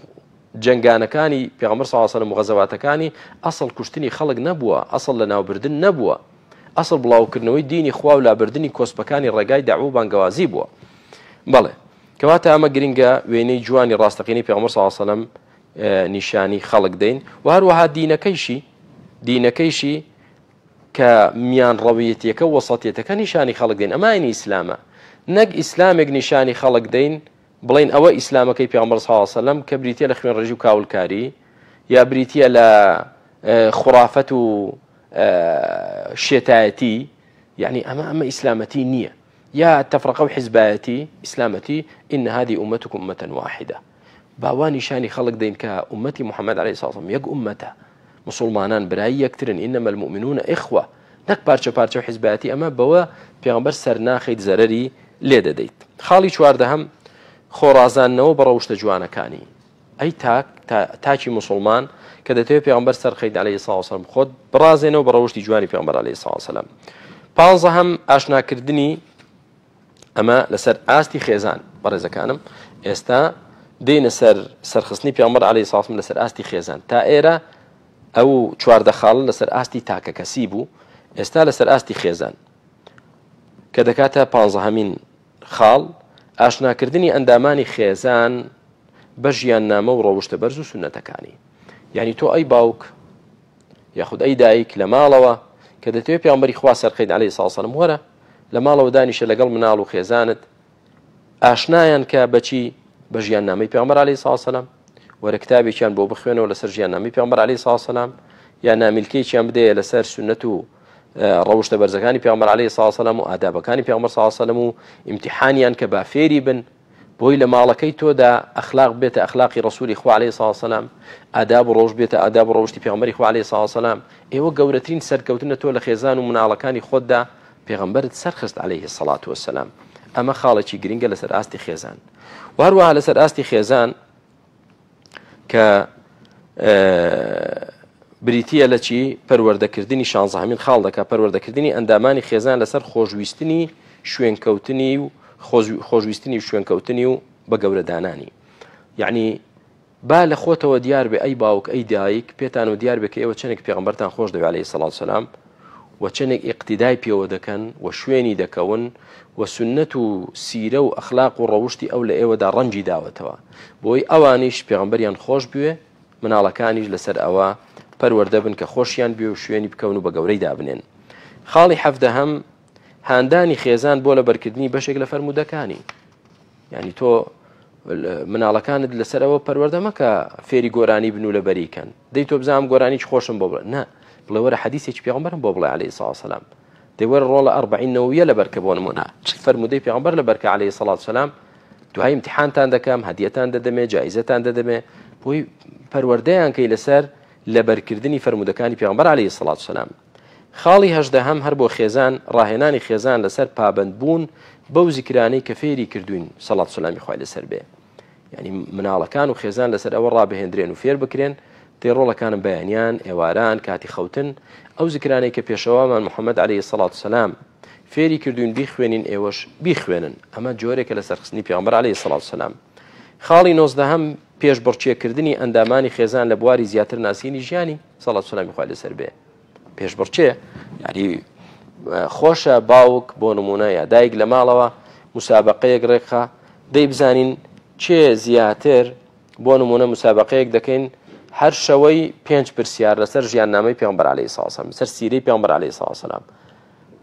جەنگانەکانی پێغەمبەر صلی الله علیه وسلم و غەزەواتەکانی ئەسڵ کوشتنی خەڵک نەبووە ئەسڵ لەناوبردن نەبووە ئەسڵ بڵاوکردنەوەی دینی خوا و لابردنی کۆسپەکانی ڕێگای دەعوە و بانگەوازی بووە بەڵێ کەواتە ئەمە گرنگە وێنەی جوانی ڕاستەقینەی پێغەمبەر صلی الله علیه وسلم نیشانی خەڵک دەین و هەروەها دینەکەیشی دینەکەیشی کە میان ڕەویەتیەکە وەسەتیەتەکە نیشانی خەڵک دەین ئەمە ئیسلامە نەک ئیسلامێک نیشانی خەڵک دەین بڵێین ئەوە ئیسلامەکەی پێغەمبەر صلی اللە علیە وسلم کە بریتیە لە خوێنڕێژی و کاولکاری یا بریتیە لە خورافەت و شێتایەتی یعنی ئەمە ئەمە ئیسلامەتی نییە یا تەفرەقە و حیزبایەتی ئیسلامەتی إن هذه أمتكم أمة واحدة باوا نیشانی خەڵک دەین کە ئومەتی محەممەد علیه السلام یەک ئومەتە مسلمانان برای یەکترن إنما المؤمنون إخوة نەک پارچە پارچە و حیزبایەتی ئەمە بەوە پێغەمبەر سەرناخەیت زەرەری لێ دەدەیت. خاڵی چواردەهەم، خۆڕازاندنەوە بە ڕەوشتە جوانەکانی. ئەی تاک، تاکی موسڵمان کە دەتەوێت پێغەمبەر سەرخەیت عەلەیهی سڵاو وسەلام خۆت بڕازێنەوە بە ڕەوشتی جوانی پێغەمبەر عەلەیهی سڵاو وسەلام. پانزەهەم، ئاشناکردنی ئەمە لەسەر ئاستی خێزان بەڕێزەکانم ئێستا دێنە سەر سەرخستنی پێغەمبەر عەلەیهی سڵاو وسەلام لەسەر ئاستی خێزان تا ئێرە ئەو 14 خاڵە لەسەر ئاستی تاکەکەسی بوو ئێستا لەسەر ئاستی خێزان کە دەکاتە پانزەهەمین خاڵ، ئاشناکردنی ئەندامانی خێزان بە ژیاننامە و ڕەوشتە بەرز و سوننەتەکانی. یعنی تۆ ئەی باوک یاخود ئەی دایک لە ماڵەوە کە دەتەوێت پێغەمبەری خوا سەرخەیت عەلەیهی سڵاو وسەلام وەرە لە ماڵەوە دانیشە لەگەڵ مناڵ و خێزانت ئاشنایان کە بەچی بە ژیاننامەی پێغەمبەر عەلەیهی سڵاو وسەلام وەرە کتابێکیان بۆ بخوێنەوە لەسەر ژیاننامەی پێغەمبەر عەلەیهی سڵاو وسەلام یا نامیلکەیەکیان بدەیە لەسەر سوننەت و ڕەوشتە بەرزەکانی پێغەمبەر عەلەیهی سڵاو وسەلام و ئادابەکانی پێغەمبەر صلی الله علیه وسلم و ئیمتیحانیان کە با فێری بن بۆی لە ماڵەکەی تۆدا ئەخلاق بێتە ئەخلاقی ڕسولی خوا عەلەیهی سڵاو وسەلام ئاداب و ڕەوشت بێتە ئاداب و ڕەوشتی پێغەمبەری خوا عەلەیهی سڵاو وسەلام ئێوە گەورەترین سەرکەوتنە تۆ لە خێزان و مناڵەکانی خۆتدا پێغەمبەرت سەرخست عەلەیهی سەڵات وسەلام ئەمە خاڵێکی گرنگە لەسەر ئاستی خێزان و هەروەها لەسەر ئاستی خێزان کە بریتە لە چی پەروەردەکردنی شانزەهەمین خاڵ دەکا پەروەردەکردنی ئەندامانی خێزان لەسەر خۆشویستنی شوێنکەوتنی و خۆشویستنی و شوێنکەوتنی و بە گەورەدانانی یعنی با لە خۆتەوە دیار بێ ئەی باوک ئەی دایک پێتان و دیار بێ کە ئێوە چەندێک پێغەمبەرتان خۆش دەوێ عەلەیهی سەڵات سەلام و چەندێک ئیقتیدای پێوە دەکەن و شوێنی دەکەون و سوننەت و سیرە و ئەخلاق و ڕەوشتی ئەو لە ئێوەدا ڕەنگی داوەتەوە بۆی ئەوانیش پێغەمبەریان خۆش بوێ مناڵەکانیش لەسەر ئەوە پەروەردە بن کە خۆشیان بوێ و شوێنی بکەون و بە گەورەی دابنێن. خاڵی حەڤدەهەم، هاندانی خێزان بۆ لەبەرکردنی بەشێک لە فەرموودەکانی. یعنی تۆ مناڵەکانت لەسەر ئەوە پەروەردە مەکە فێری گۆرانی بن و لەبەری کەن دەی تۆ بزانام گۆرانی خۆشم بۆ بڵێ نا بڵێ وەرە حەدیسێکی پێغەمبەرم بۆ بڵێ عەلەیهی سڵاو سەلام دەی وەرە ڕۆڵە ئەربەعین نەوەویە لەبەرکە بۆ نمونە چ فەرموودەی پێغەمبەر لەبەرکە عەلەیهی سڵاو سەلام دوای امتحانتان دەکەم هەدیەتان دەدەمێ جایزەتان دەدەمێ بۆی پەروەردەیان کەی لەسەر لەبەرکردنی فەرموودەکانی پێغەمبەر عەلەیهی سڵاو سەلام خاڵی هەژدەهەم هەر بۆ خێزان، ڕاهێنانی خێزان لەسەر پابەندبوون بەو زیکرانەی کە فێری کردووین سەڵات سەلامی خوای لەسەر بێ. یعنی مناڵەکان و خێزان لەسەر ئەوە ڕابهێندرێن و فێر بکرێن دەی ڕۆڵەکانم بەیانیان، ئێواران، کاتی خەوتن ئەو زیکرانەی کە پێشەوامان محەممەد عەلەیهی سەڵات سەلام فێری کردوین بیخوێنین ئێوەش بیخوێنن ئەمە جۆرێکە لە سەرخستنی پێغەمبەر عەلەیهی سڵاو سەلام. خاڵی نۆزدەهەم پێشبڕکێکردنی ئەندامانی خێزان لە بواری زیاتر ناسینی ژیانی سەڵات سەلامی خوای لەسەر بێ. پێشبڕکێ یاری خۆشە باوک بۆ نمونە یا دایک لە ماڵەوە مسابقەیەک ڕێکخە دەی بزانین چێ زیاتر بۆ نمونە مسابقەیەک دەکەین هەر شەوەی پێنج پرسیار لەسەر ژیان نامەی پێغەمبەر عەلەیهی سڵام سەر سیرەی پێغەمبەر عەلەیهی سڵام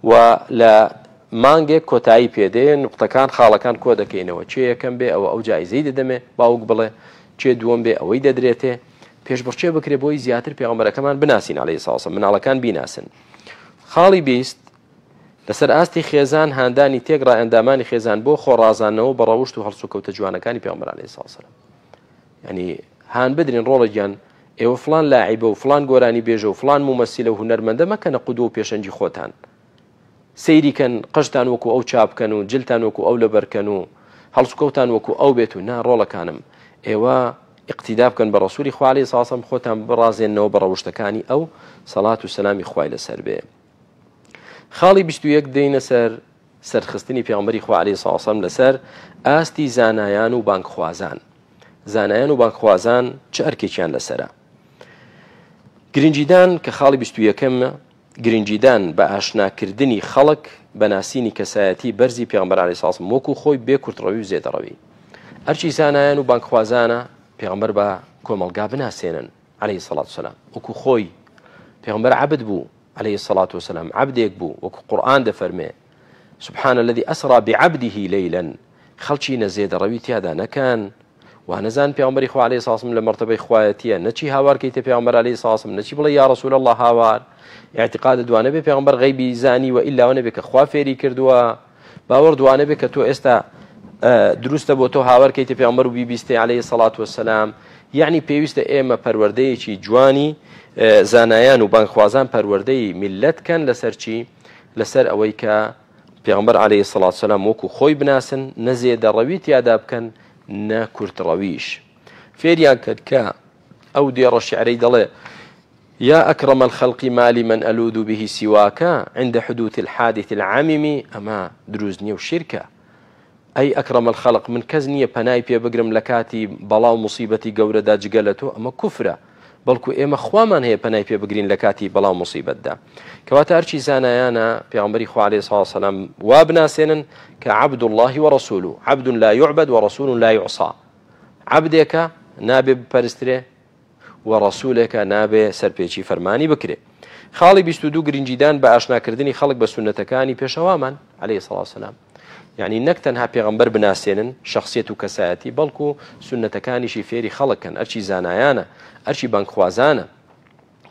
و لە مانگێک کۆتایی پێدێ نوقتەکان خاڵەکان کۆ دەکەینەوە چێ یەکەم بێ ئەوە ئەو جایزەی دەدەمێ باوک بڵێ چێ دووەم بێ ئەوەی دەدرێتێ پێشبڕکێ بکرێ بۆی زیاتر پێغەمبەرەکەمان بناسین عەلەیهی سڵام مناڵەکان بیناسن. خاڵی 20 لەسەر ئاستی خێزان هاندانی تێکڕا ئەندامانی خێزان بۆ خۆڕازانەوە بە ڕەوشت و هەڵسوکەوتە جوانەکانی پێغەمبەر عەلەیهی سڵام یعنی هان بدرین ڕۆڵە گیان ئێوە فلان لاعیبە و فلان گۆرانی بێژە و فلان مومەسیلە و هونەرمەندە مەکەنە قودوە و پێشەنگی خۆتان سەیری کەن قژتان وەکو ئەو چاپکەن و جلتان وەکو ئەو لەبەرکەن و هەڵسوکەوتان وەکو ئەو بێت و نا ڕۆڵەکانم ئێوە ئیقتیدا بکەن بە ڕەسولی خوا عەلەیهی سڵام خۆتان بڕازێنەوە بە ڕەوشتەکانی ئەو سەڵات و سەلامی خوای لەسەر بێ. خاڵی 21 دێینە سەر سەرخستنی پێغەمبەری خوا عەلەیهی سڵام لەسەر ئاستی زانایان و بانگخوازان. زانایان و بانگخوازان چ ئەرکێکیان لەسەرە؟ گرنگیدان کە خاڵی 21 گرنگیدان بە ئاشناکردنی خەڵک بە ناسینی کەسایەتی بەرزی پێغەمبەر عەلەیهی سڵام وەکو خۆی بێ کورتڕەوی و زێدەڕەوی. ئەرکی زانایان و بانگخوازانە پێغەمبەر بە کۆمەڵگا بناسێنن عەلەیهی سڵات وسلام وەکو خۆی. پێغەمبەر عەبد بوو عەلەیهی سڵات وسلام، عەبدێک بوو وەکو قورئان دەفەرمێ سبحان الذي أسرى بعبده ليلا خەڵکی نە زێدەڕەوی تیادا نەکەن وا نەزان پێغەمبەری خوا عەلەیهی سڵام لە مەرتەبەی خوایەتیە نەچی هاوار کەیتە پێغەمبەر عەلەیهی سڵام نەچی بڵێ یا رسول الله هاوار اعتقاد دوانە بێ پێغەمبەر غەیبی زانی و ئیلا نەبێ کە خوا فێری کردووە باوەڕ دوانە بێ کە تۆ ئێستا دروستە بۆ تۆ هاوار کەیتە پێغەمبەر و بیبیستێ عەلەیهی سەڵات وەسەلام یعنی پێویستە ئێمە پەروەردەیەکی جوانی زانایان و بانگخوازان پەروەردەی میللەت کەن لەسەر چی لەسەر ئەوەی کە پێغەمبەر عەلەیهی سەڵات وسەلام وەکو خۆی بناسن، نە زێدەڕەوی تیادا بکەن نە کورتڕەویش. فێریان کەن کە ئەو دێڕە شیعرەی دەڵێ، یا اکرم الخلق ما لی من الوذ به سواک عند حدوث الحادث العمیم، ئەمە دروست نییە و شیرکە. ئەی اکرم الخلق من کەس نییە پەنای پێ بگرم لە کاتی بەڵا و موسیبەتی گەورەدا جگە لە تۆ، ئەمە کوفرە. بەڵکو ئێمە خوامان هەیە پەنای پێ بگرین لە کاتی بەڵا و موسیبەتدا. کەواتە ئەرکی زانایانە پێغەمبەری خوا علیه الصلاة والسلام وا بناسێنن کە عبد الله ورسوله، عبد لا يعبد ورسول لا يعصى، عەبدێکە نابێ بپەرسترێ و ڕەسولێکە نابێ سەرپێچی فەرمانی بکرێ. خاڵی 22 گرنگیدان بە ئاشناکردنی خەڵک بە سوننەتەکانی پێشەوامان علیه الصلاة والسلام. یعنی نەک تەنها پێغەمبەر بناسێنن شخصیت و کەسایەتی بەڵکو سوننەتەکانیشی فێری خەڵک کەن ئەرچی زانایانە ئەرچی بانگخوازانە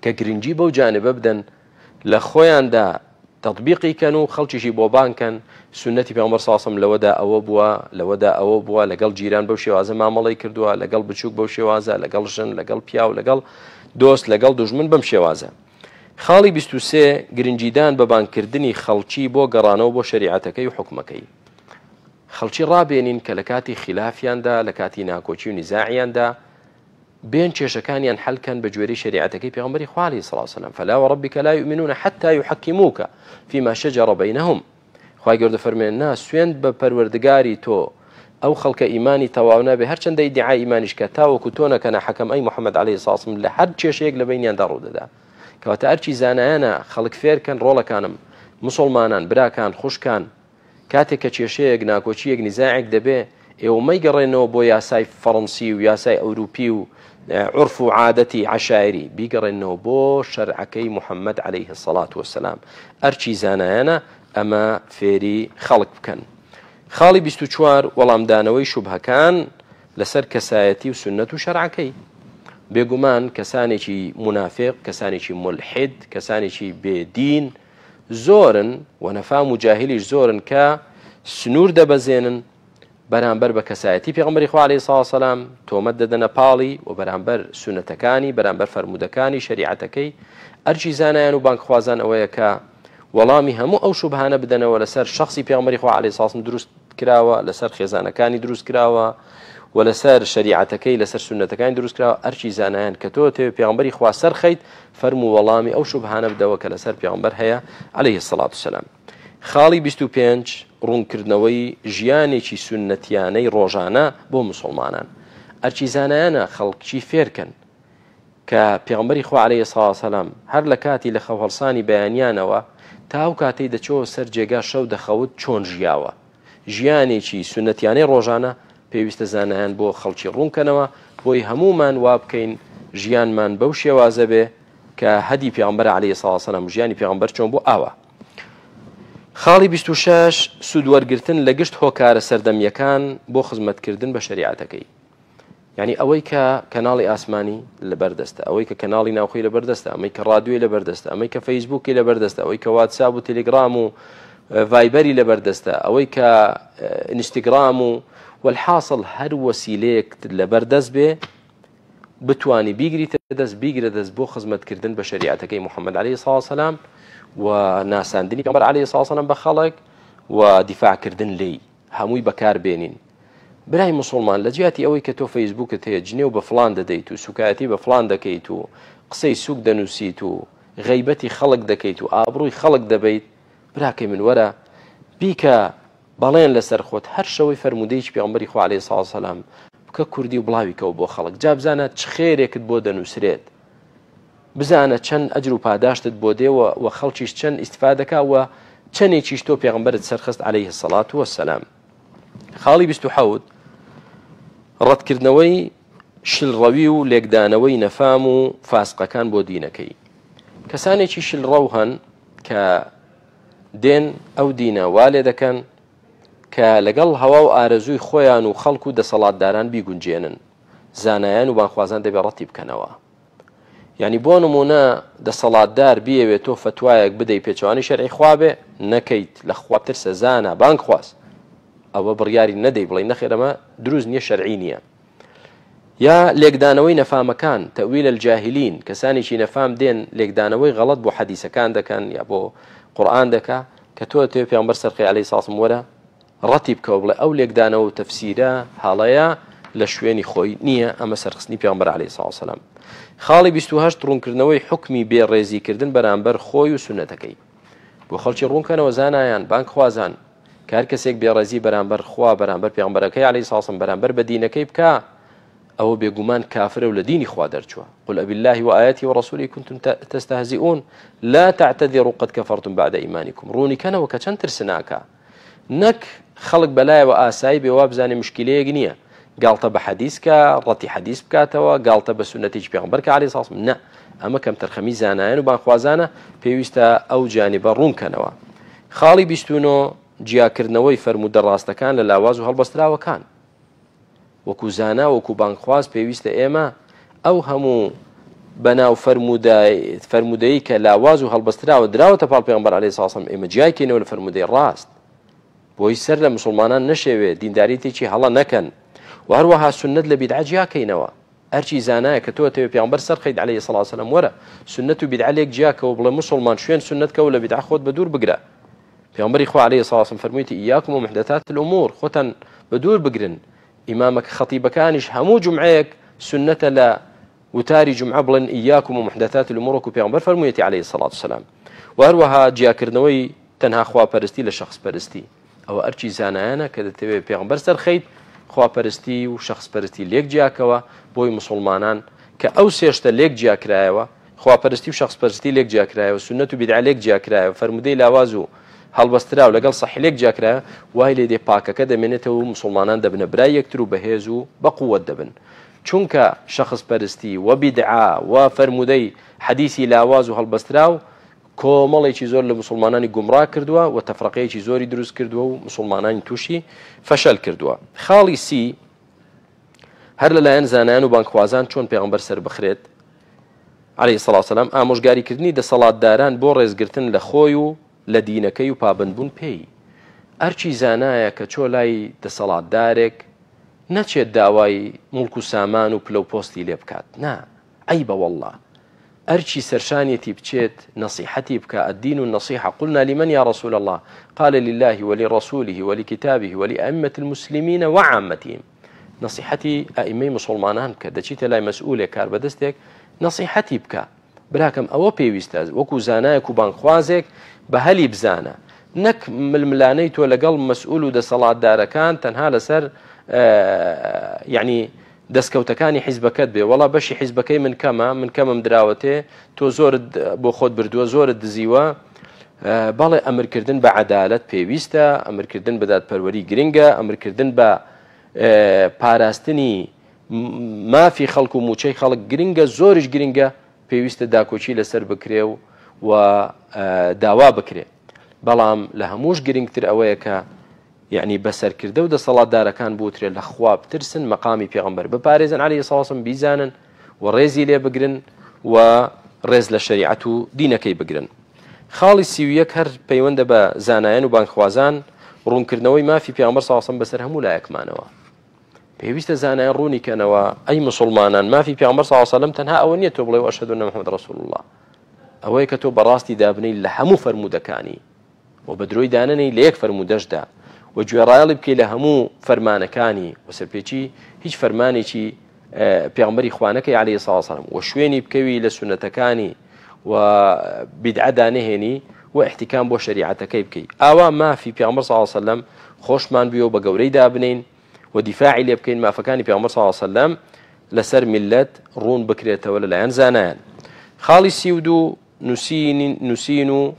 کە گرنگی بەو جانبە بدەن لە خۆیاندا تطبیقی کەن و خەڵکیشی بۆ بانگ کەن سوننەتی پێغەمبەر صلی الله لەوەدا ئەوە بووە لەوەدا ئەوە بووە لەگەڵ جیران بەو شێوازە مامەڵەی کردووە لەگەڵ بچووک بەو شێوازە لەگەڵ ژن لەگەڵ پیاو لەگەڵ دۆست لەگەڵ دوژمن بەم شێوازە خاڵی 23 گرنگیدان بە بانگکردنی خەڵکی بۆ گەڕانەوە بۆ شەریعەتەکەی و حکومەکەی خەڵکی ڕابێنین کە لە کاتی خلافیاندا لە کاتی ناکۆکی و نزاعیاندا بێن کێشەکانیان حەل کەن بە گوێرەی شەریعەتەکەی پێغەمبەری خوا علیه الصلاة والسلام فلا وربك لا يؤمنون حتى يحكموك فيما شجر بينهم خوای گەورە فەرمێ نا سوێند بە پەروەردگاری تۆ ئەو خەڵکە ئیمانی تەواو نابێ هەرچەندە ئیدعای ئیمانیش کە تاوەکو تۆ نەکەنە حەکەم ئەی محەممەد علیه الصلاة والسلام لە هەر کێشەیەک لە بەینیاندا ڕوودەدا کەواتە ئەرکی زانایانە خەڵک فێرکەن ڕۆڵەکانم مسلمانان براکان خوشکان کاتێک کە کێشەیەک، ناکۆکییەک، نیزاعێک دەبێ، ئێوە مەیگەڕێنەوە بۆ یاسای فەڕەنسی و یاسای ئەوروپی و عورف و عادەتی عەشایری، بیگەڕێنەوە بۆ شەرعەکەی محەممەد عەلەیه الصڵاة والسلام. ئەرکی زانایانە ئەمە فێری خەڵک بکەن. خاڵی 24، وەڵامدانەوەی شوبهەکان لەسەر کەسایەتی و سوننەت و شەرعەکەی. بێگومان کەسانێکی مونافیق، کەسانێکی مولحید، کەسانێکی بێ دین، زۆرن و نەفام و جاهیلیش زۆرن کە سنوور دەبەزێنن بەرامبەر بە کەسایەتی پێغەمبەری خوا عەلەیهی سڵاو سەلام تۆمەت دەدەنە پاڵی و بەرامبەر سونەتەکانی بەرامبەر فەرموودەکانی شەریعەتەکەی ئەرکی زانایان و بانگخوازان ئەوەیە کە وەڵامی هەموو ئەو شوبهانە بدەنەوە لەسەر شخصی پێغەمبەری خوا عەلەیهی سڵاو دروست کراوە لەسەر خێزانەکانی دروست کراوە و لەسەر شەریعەتەکەی لەسەر سونەتەکانی دروست کراوە ئەرکی زانایان کە تۆ تێ پێغەمبەری خوا سەرخەیت فەرموو وەڵامی ئەو شوبهانە بدەوە کە لەسەر پێغەمبەر هەیە علیه الصلاة والسلام. خاڵی 25 ڕوونکردنەوەی ژیانێکی سوننەتیانەی ڕۆژانە بۆ مسوڵمانان. ئەرکی زانایانە خەڵکی فێرکەن کە پێغەمبەری خوا عەلەیهی سڵاوە سەلام هەر لە کاتی لە خەو هەڵسانی بەیانیانەوە تا ئەو کاتەی دەچۆوە سەر جێگا شەو دەخەوت چۆن ژیاوە. ژیانێکی سوننەتیانەی ڕۆژانە پێویستە زانایان بۆ خەڵکی ڕوونکەنەوە بۆی هەموومان وا بکەین ژیانمان بەو شێوازە بێ کە هەدی پێغەمبەر عەلەیهی سڵاوە سەلام ژیانی پێغەمبەر چۆن بوو ئاوا. خاڵی 26 سوود وەرگرتن لە گشت هۆکارە سەردەمیەکان بۆ خزمەتکردن بە شەریعەتەکەی. یعنی ئەوەی کە کەناڵی ئاسمانی لەبەردەستە ئەوەی کە کەناڵی ناوخۆی لەبەردەستە ئەمەی کە ڕادیۆی لەبەردەستە ئەمەی کە فەیسبووکی لەبەردەستە ئەوەی کە واتساپ و تەلگرام و ڤایبەری لەبەردەستە ئەوەی کە ئینستاگرام و والحاصل هەر وەسیلەیەک لەبەردەست بێ بتانی بیگریتە دەست بیگرە دەست بۆ خزمەتکردن بە شریعەتەکەی محەممەد عليه ساسەلام و ناساندنی پێغەمبەر عليه ساسەلام بە خەڵک و دیفاعکردن لێی هەمووی بەکار بێنین برای موسڵمان لە جیاتی ئەوەی کە تۆ فەیسبووکت هەیە جنێو بە فڵان دەدەیت و سوکایەتی بە فڵان دەکەیت و قسەی سوک دەنووسیت و غەیبەتی خەڵک دەکەیت و ئابڕووی خەڵک دەبەیت براکەی من وەرە بیکە بەڵێن لەسەر خۆت هەر شەوەی فەرموودەیەکی پێغەمبەری خوا عەلەیهی سڵاو سەلام بکە کوردی و بڵاوی کەوە بۆ خەڵک جا بزانە چ خێرێکت بۆ دەنووسرێت بزانە چەند ئەجر و پاداشتت بۆ دێ و خەڵکیش چەند ئیستفادەکا و چەندێکیش تۆ پێغەمبەرت سەرخست عەلەیه الصلاة والسلام. خاڵی 27 ڕەتکردنەوەی شلڕەوی و لێکدانەوەی نەفام و فاسقەکان بۆ دینەکەی. کەسانێکی شلڕەو هەن کە دێن ئەو دینە وا لێ دەکەن کە لەگەڵ هەوا و ئارەزووی خۆیان و خەڵک و دەسەڵاتداران بیگونجێنن. زانایان و بانخوازان دەبێ ڕەتی بکەنەوە. یعنی بۆ نمونە دەسەڵاتدار بیەوێت تۆ فتوایەک بدەی پێچەوانی شەرعی خوا بێ نەکەیت لە خوا ترسە زانا بانگخواز ئەوە بڕیاری نەدەی بڵێ نەخێرەمە دروست نییە شەرعی نییە یا لێکدانەوەی نەفامەکان تەویل الجاهلین کەسانێکی نەفام دێن لێکدانەوەی غەڵەت بۆ حەدیسەکان دەکەن یا بۆ قورئان دەکا کە تۆ تێ پێغەمبەر سەرقی عەلەیهی سڵام وەرە ڕەتی بکەوە بڵێ ئەو لێکدانەوە و تەفسیرە هەڵەیە لە شوێنی خۆی نییە ئەمە سەرخستنی پێغەمبەر عەلەیهی سڵاو وسەلام. خاڵی 28 ڕوونکردنەوەی حوکمی بێ ڕێزیکردن بەرامبەر خۆی و سوننەتەکەی. بۆ خەڵکی ڕوونکەنەوە زانایان، بانگخوازان، کە هەر کەسێک بێڕێزی بەرامبەر خوا، بەرامبەر پێغەمبەرەکەی عەلەیهی سڵاو وسەلام، بەرامبەر بە دینەکەی بکا، ئەوە بێگومان کافرە و لە دینی خوا دەرچووە. قل أبالله وآياته ورسوله كنتم تستهزئون لا تعتذروا قد كفرتم بعد إيمانكم. ڕوونی کەنەوە کە چەند ترسناکە. نەک خەڵک بەلایەوە ئاسایی بێ وابزانێ مشکیلەیەک نییە گاڵتە بە حەدیث کە ڕەتی حەدیث بکاتەوە گاڵتە بە سوننەتێکی پێغەمبەر کە عەلەیهی سڵام نە ئەمە کەمتەرخەمی زانایان و بانخوازانە پێویستە ئەو جانبە ڕوون کەنەوە خاڵی 29 جیاکردنەوەی فەرموودە ڕاستەکان لە لاواز و هەڵبەستراوەکان وەکو زانا وەکو بانگخواز پێویستە ئێمە ئەو هەموو بەناو فەرموودەی کە لاواز و هەڵبەستراوە دراوەتە پاڵ پێغەمبەر عەلەیهی سڵام ئێمە جیای کەینەوە لە فەرموودەی ڕاست بۆی سەر لە مسلمانان نەشێوێ دینداریتێکی هەڵە نەکەن و هەروەها سنت لە بیدعە جیاکەینەوە ئەرچی زانایە کە تۆ تەوێ پێغەمبەر سەرخەیت عەلەیهی سڵاو سەلام وەرە سنت و بیدعە لێک جیاکەوە بڵێ مسلمان شوێن سنت کەوە لە بیدعە خۆت بە دوور بگرە پێغەمبەری خوا علیە الصلوة والسلام فەرموویەتی ایاکم و محدثات الامور خۆتان بە دوور بگرن ئیمامەکە خەتیبەکانیش هەموو جومعەیەک سنەتە لە وتاری جومعە بڵێن ایاکم و محدثات الامور وەکو پێغەمبەر فەرموویەتی علیە الصلوة والسلام و هەروەها جیاکردنەوەی تەنها خواپەرستی لە شخص پەرستی ئەوە ئەرکی زانایانە کە دەتەوێت پێغەمبەر سەرخەیت خواپەرستی و شخص پەرستی لێک جیاکەوە بۆی مسلمانان کە ئەو سێشتە لێک جیاکرایەوە خواپەرستی و شەخس پەرستی لێک جیاکرایەوە، سوننەت و بیدعە لێک جیاکرایەوە، فەرموودەی لاواز و هەڵبەستراو لەگەڵ سەحیح لێک جیاکرایەوە، وای لێ دێ پاکەکە دەمێنێتەوە و موسوڵمانان دەبنە برای یەکتر و بەهێز و بە قووەت دەبن. چونکە شەخس پەرستی و بیدعە و فەرموودەی حەدیسی لاواز و هەڵبەستراو کۆمەڵێکی زۆر لە موسوڵمانانی گومڕا کردووە و تەفرەقەیەکی زۆری دروست کردووە و موسوڵمانانی تووشی فەشەل کردووە. خاڵی سی، هەر لەلایەن زانایان و بانگخوازان چۆن پێغەمبەر سەربخرێت عەلەیهی سڵاو سەلام ئامۆژگاریکردنی دەسەڵاتداران بۆ ڕێزگرتن لە خۆی و لە دینەکەی و پابەندبوون پێی ئەرکی زانایە کە چۆ لای دەسەڵاتدارێک نەچێت داوای موڵک و سامان و پلە و پۆستی لێ بکات نا عەیبە واللە ئەرکی سەرشانیەتی بچێت نەسیحەتی بکا الدین النصیحە قلنا لمن یا رسول اللە قال لله ولرسوله ولکتابه ولائمة المسلمین وعامتهم نەسیحەتی ئەئیمەی مسوڵمانان بکە دەچیتە لای مەسئولێک کاربەدەستێک نەسیحەتی بکە براکەم ئەوە پێویستە وەکو زانایەک و بانگخوازێک بە هەلی بزانە. نەک ململانەی تۆ لەگەڵ مەسئول و دەسەڵاتدارەکان تەنها لەسەر یعنی دەستکەوتەکانی حیزبەکەت بێ وەڵا بەشی حیزبەکەی من کەمە من کەمم دراوەتێ تۆ زۆرت بۆ خۆت بردووە زۆرت دزیوە بەڵێ ئەمرکردن بە عەدالەت پێویستە ئەمرکردن بە دادپەروەری گرنگە ئەمرکردن بە پاراستنی مافی خەڵک و موچەی خەڵک گرنگە زۆریش گرنگە پێویستە داکۆکی لەسەر بکرێ و و داوا بکرێ بەڵام لە هەمووش گرنگتر ئەوەیە کە یەعنی بە سەرکردە و دەسەڵاتدارەکان بوترێ لە خوا بترسن مەقامی پێغەمبەر بپارێزن عەلەیهی سڵاو وسلام بیزانن و ڕێزی لێ بگرن و ڕێز لە شەریعەت و دینەکەی بگرن. خاڵی 31 هەر پەیوەندە بە زانایان و بانگخوازان ڕوونکردنەوەی مافی پێغەمبەر صلی الله علیه و بەسەر هەموو لایەکمانەوە. پێویستە زانایان ڕوونی کەنەوە ئەی مسلمانان مافی پێغەمبەر صلی الله علیه و سلم تەنها ئەوە نییە تۆ بڵێ واشهد ان محمد رسول الله ئەوەیە کە تۆ بەڕاستی دابنەی لە هەموو فەرموودەکانی و بە درۆی دانەنێی لە یەک فەرموودەشدا و گوێڕایەڵی بکەی لە هەموو فەرمانەکانی و سەرپێچی هیچ فەرمانێکی پێغمبەری خوانەکەی عەلەیهی سڵاو وسلام و شوێنی بکەوی لە سونەتەکانی و بیدعە دانەهێنی و احتیکام بۆ شەریعەتەکەی بکەی ئاوا مافی پێغمبەر صلی الله علیه وسلم خۆشمان بوێ و بە گەورەی دابنین و دیفاعی لێ بکەین مافەکانی پێغمبەر صلی الله علیه وسلم لەسەر میلەت ڕوون بکرێتەوە لەلایەن زانایان خاڵی 32 نووسینی نووسین و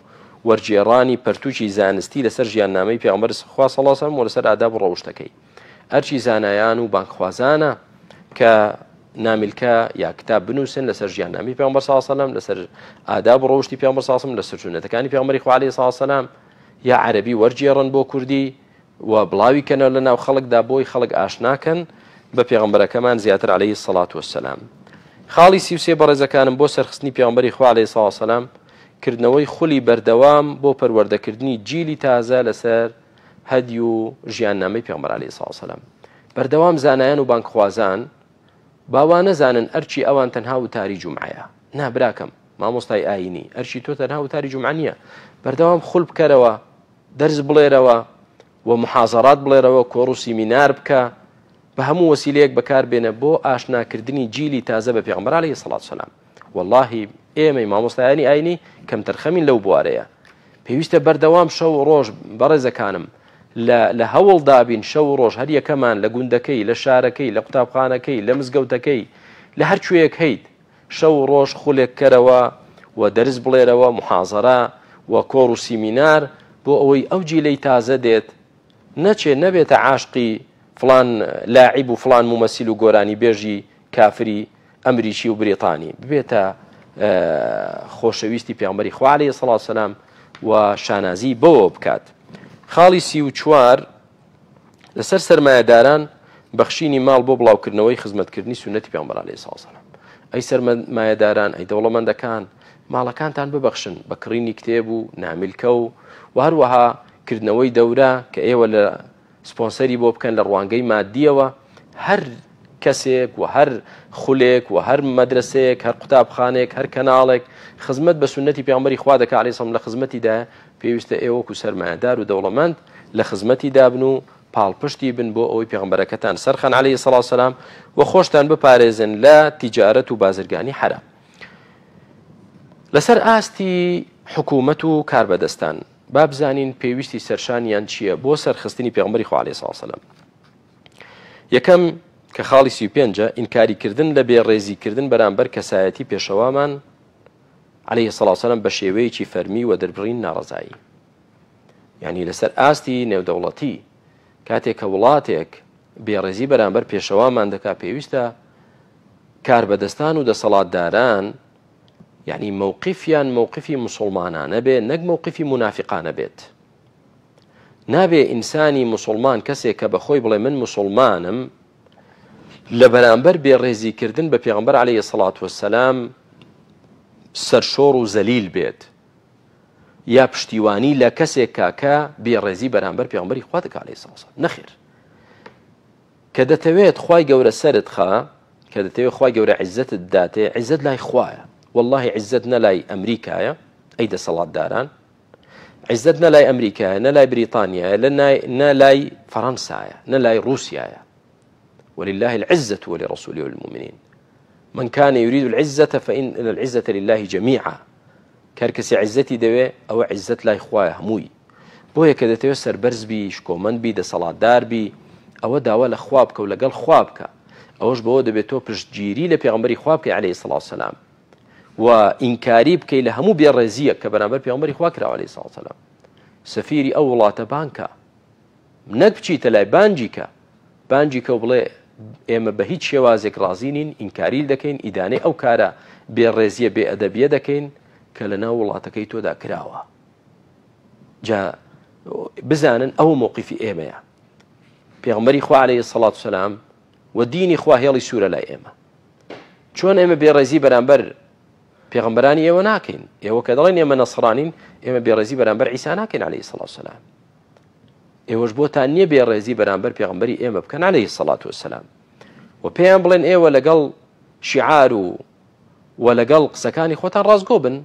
وەرگێڕانی پەرتووکی زانستی لەسەر ژیاننامەی پێغەمبەر خوا صلی اللە علیه و لەسەر ئاداب و ڕەوشتەکەی ئەرکی زانایان و بانگخوازانە کە نامیلکە یا کتاب بنووسن لەسەر ژیاننامەی پێغەمبەر صلی اللە علیه و سلم لەسەر ئاداب و ڕەوشتی پێغەمبەر صلی اللە علیه و سلم لەسەر سوننەتەکانی پێغەمبەری خوا علیه الصلاة والسلام یا عەرەبی وەرگێڕن بۆ کوردی و بڵاوی کەنەوە لە ناو خەڵکدا بۆی خەڵک ئاشناکەن بە پێغەمبەرەکەمان زیاتر عەلەیهی سەڵات وەسەلام. خاڵی 33 بەڕێزەکانم بۆ سەرخستنی پێغەمبەری خوا عەلەیهی سڵاو وسەلام کردنەوەی خولی بەردەوام بۆ پەروەردەکردنی جیلی تازە لەسەر هەدی و ژیاننامەی پێغەمبەر عەلەیهی سڵاو وسەلام. بەردەوام زانایان و بانگخوازان با وا نەزانن ئەرکی ئەوان تەنها وتاری جومعەیە. نا براکەم مامۆستای ئایینی ئەرکی تۆ تەنها وتاری جومعە نییە. بەردەوام خول بکەرەوە دەرس بڵێرەوە و محازەرات بڵێرەوە، کۆڕ و سیمینار بکە، بە هەموو وەسیلەیەک بەکار بێنە بۆ ئاشناکردنی جیلی تازە بە پێغەمبەر عەلەیهی سەڵات سەلام. وەڵاهی ئێمەی مامۆستایانی ئاینی کەمتەرخەمین لەو بوارەیە. پێویستە بەردەوام شەو و ڕۆژ بەڕێزەکانم لە لە هەوڵدابین شەو و ڕۆژ هەر یەکەمان لە گوندەکەی، لە شارەکەی، لە قوتابخانەکەی، لە مزگەوتەکەی، لە هەر کوێیەک هەیت شەو و ڕۆژ خولێک کەرەوە و دەرس بڵێرەوە، محازەرە و کۆڕ و سیمینار بۆ ئەوەی ئەو جیلەی تازە دێت نەچێ نەبێتە عاشقی فڵان لاعیب و فڵان مومەسیل و گۆرانیبێژی کافری ئەمریکی و بریتانی ببێتە خۆشەویستی پێغەمبەری خوا عەلەیهی سڵاو سەلام و شانازی بەوە بکات. خاڵی 34 لەسەر سەرمایەداران بەخشینی ماڵ بۆ بڵاوکردنەوەی خزمەتکردنی سوننەتی پێغەمبەر عەلەیهی سڵاو سەلام. ئەی سەرمایەداران، ئەی دەوڵەمەندەکان، ماڵەکانتان ببەخشن بە کڕینی کتێب و نامیلکە و و هەروەها کردنەوەی دەورە کە ئێوە لە سپۆنسەری بۆ بکەن لە ڕوانگەی مادیەوە هەر کەسێک و هەر خولێک و هەر مەدرسەیەک هەر قوتابخانێک هەر کەناڵێک خزمەت بە سوننەتی پێغەمبەری خوا دەکا عەلەیهی سەلام لە خزمەتیدا پێویستە ئێوە وەکو سەرمایەدار و دەوڵەمەند لە خزمەتی دابن و پاڵپشتی بن بۆ ئەوەی پێغەمبەرەکەتان سەرخەن عەلەیهی سڵاو سەلام و خۆشتان بپارێزن لە تیجارەت و بازرگانی حەرام. لەسەر ئاستی حکوومەت و کاربەدەستان با بزانین پێویستی سەرشانیان چییە بۆ سەرخستنی پێغەمبەری خوا عەلەیهی سڵاو سەلام. یەکەم کە خاڵی 35 ئینکاریکردن لە بێڕێزیکردن بەرامبەر کەسایەتی پێشەوامان علیە الصلوة والسلام بە شێوەیەکی فەرمی و دەربڕین ناڕەزایی یعنی لەسەر ئاستی نێودەوڵەتی کاتێک کە وڵاتێک بێڕێزی بەرامبەر پێشەوامان دەکا پێویستە کاربەدەستان و دەسەڵاتداران یعنی مووقفیان مووقفی مسلمانانە بێ نەک مووقفی منافقانە بێت نابێ ئینسانی مسلمان کەسێک کە بەخۆی بڵێ من مسلمانم لە بەرامبەر بێڕێزی کردن بە پێغەمبەر عەلەیهی سەڵات وەسەلام سەرشۆڕ و زەلیل بێت یا پشتیوانی لە کەسێک کا کە بێڕێزی بەرامبەر پێغەمبەری خوا دەکا عەلەیهی سڵات وەسەلام نەخێر کە دەتەوێت خوای گەورە سەرت خا کە دەتەوێت خوای گەورە عیزەتت داتێ عیزەت لای خوایە واللهی عیزەت نە لای ئەمریکایە ئەی دەسەڵاتداران عیزەت نە لای ئەمریکایە نە لای بریتانیایە نە لای فەڕەنسایە نە لای ڕووسیایە ولله العزة ولرسوله وللمؤمنين من كان يريد العزة فإن العزة لله جميعا کەر کەسی عزەتی دەوێ ئەوە عزەت لای خوایە هەمووی. بۆیە کە دەتەوێت سەربەرز بی، شکۆمەند بی، دەسەڵاتدار بی، ئەوە داوا لە خوا بکە و لەگەڵ خوا بکە. ئەوەش بەوە دەبێت تۆ پشتگیری لە پێغەمبەری خوا بکەی عەلەیهی سڵاو سەلام و ئینکاری بکەی لە هەموو بێڕێزییەک کە بەرامبەر پێغەمبەری خوا کراوە عەلەیهی سڵاو سەلام. سەفیری ئەو وڵاتە بانکە نەک بچیتە لای بانگی کە بانگی کە و بڵێ ئێمە بە هیچ شێوازێک ڕازی نین ئینکاریل دەکەین ئیدانەی ئەو کارە بێڕێزیە بێ ئەدەبیە دەکەین کە لە ناو وڵاتەکەی تۆدا کراوە جا بزانن ئەو موقفی ئێمەیە پێغمبەری خوا عليه الصلاة والسلام و دینی خوا هێڵی سوورە لای ئێمە چۆن ئێمە بێڕێزی بەرامبەر پێغمبەرانی ئێوە ناکەین ئێوە کە دەڵێن ئێمە نەسڕانین ئێمە بێڕێزی بەرامبەر عیسا ناکەین عليه الصلاة والسلام ئێوەش بۆتان نییە بێڕێزی بەرامبەر پێغمبەری ئێمە بکەن عليه الصلاة والسلام و پێیان بڵێن ئێوە لەگەڵ شعار و و لەگەڵ قسەکانی خۆتان ڕاستگۆ بن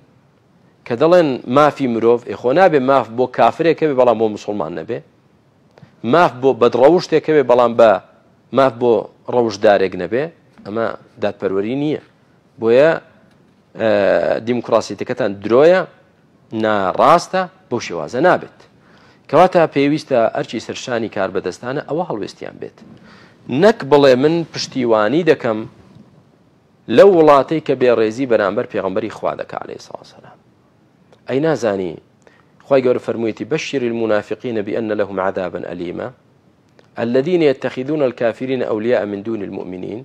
کە دەڵێن مافی مرۆڤ ئێ خۆ نابێ ماف بۆ کافرێک هەبێ بەڵام بۆ مسوڵمان نەبێ ماف بۆ بەدڕەوشتێک هەبێ بەڵام بە ماف بۆ ڕەوشدارێک نەبێ ئەمە دادپەروەری نییە بۆیە دیموکراسیتەکەتان درۆیە ناڕاستە بەو شێوازە نابێت کەواتە پێویستە ئەرچی سەرشانی کار بەدەستانە ئەوە هەڵوێستیان بێت نەک بڵێ من پشتیوانی دەکەم لەو وڵاتەی کە بێڕێزی بەرامبەر پێغەمبەری خوا دەکا علیە سڵاو سەلام ئەی نازانی خوای گەورە فەرموویەتی بشر المنافقین بأن لهم عذابا أليما الذين يتخذون الكافرين أولياء من دون المؤمنين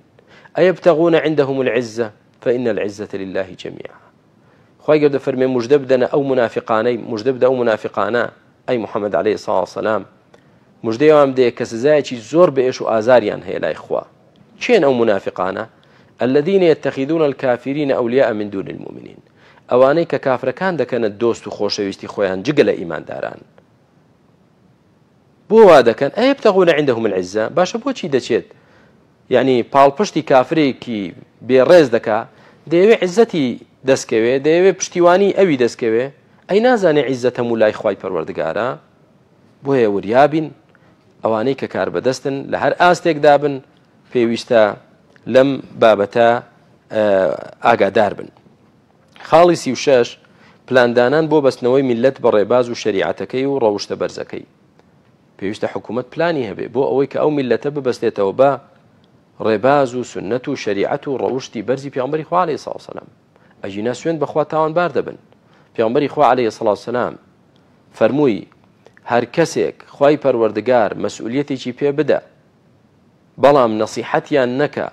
أيبتغون عندهم العزة فإن العزة لله جميعا خوای گەورە فەرمێ مژدە بدەنە ئەو منافقانەی مژدە بدە ئەو منافقانە ئەی محەممەد عەلەیهی سڵاو سەلام مژدەی ئەوان بدەیە کە سزایەکی زۆر بەئێش و ئازاریان هەیە لای خوا کێن ئەو منافقانە الذين يتخذون الكافرين أولياء من دون المؤمنين ئەوانەی کە کافرەکان دەکەنە دۆست و خۆشەویستی خۆیان جگە لە ئیمانداران بۆ وا دەکەن ئەیبتەغون عندهم العزە باشە بۆچی دەچێت یعنی پاڵپشتی کافرێکی بێڕێز دەکا دەیەوێ عزەتی دەستکەوێ دەیەوێ پشتیوانی ئەوی دەستکەوێ ئەی نازانێ عیزەت هەموو لای خوای پەروەردگارە بۆیە وریابین ئەوانەی کە کاربەدەستن لە هەر ئاستێکدا بن پێویستە لەم بابەتە ئاگادار بن. خاڵی 36 پلاندانان بۆ بەستنەوەی میللەت بە ڕێباز و شەریعەتەکەی و ڕەوشتە بەرزەکەی. پێویستە حکوومەت پلانی هەبێ بۆ ئەوەی کە ئەو میللەتە ببەستێتەوە بە ڕێباز و سنەت و شەریعەت و ڕەوشتی بەرزی پێغەمبەری خوا عەلەیهی سڵاو سەلام. ئەگینا سوێند بەخوا تاوانبار دەبن. پێغەمبەری خوا عەلەیهی سڵاو سەلام فەرمووی، هەر کەسێک خوای پەروەردگار مەسئولیەتێکی پێ بدە بەڵام نەسیحەتیان نەکا،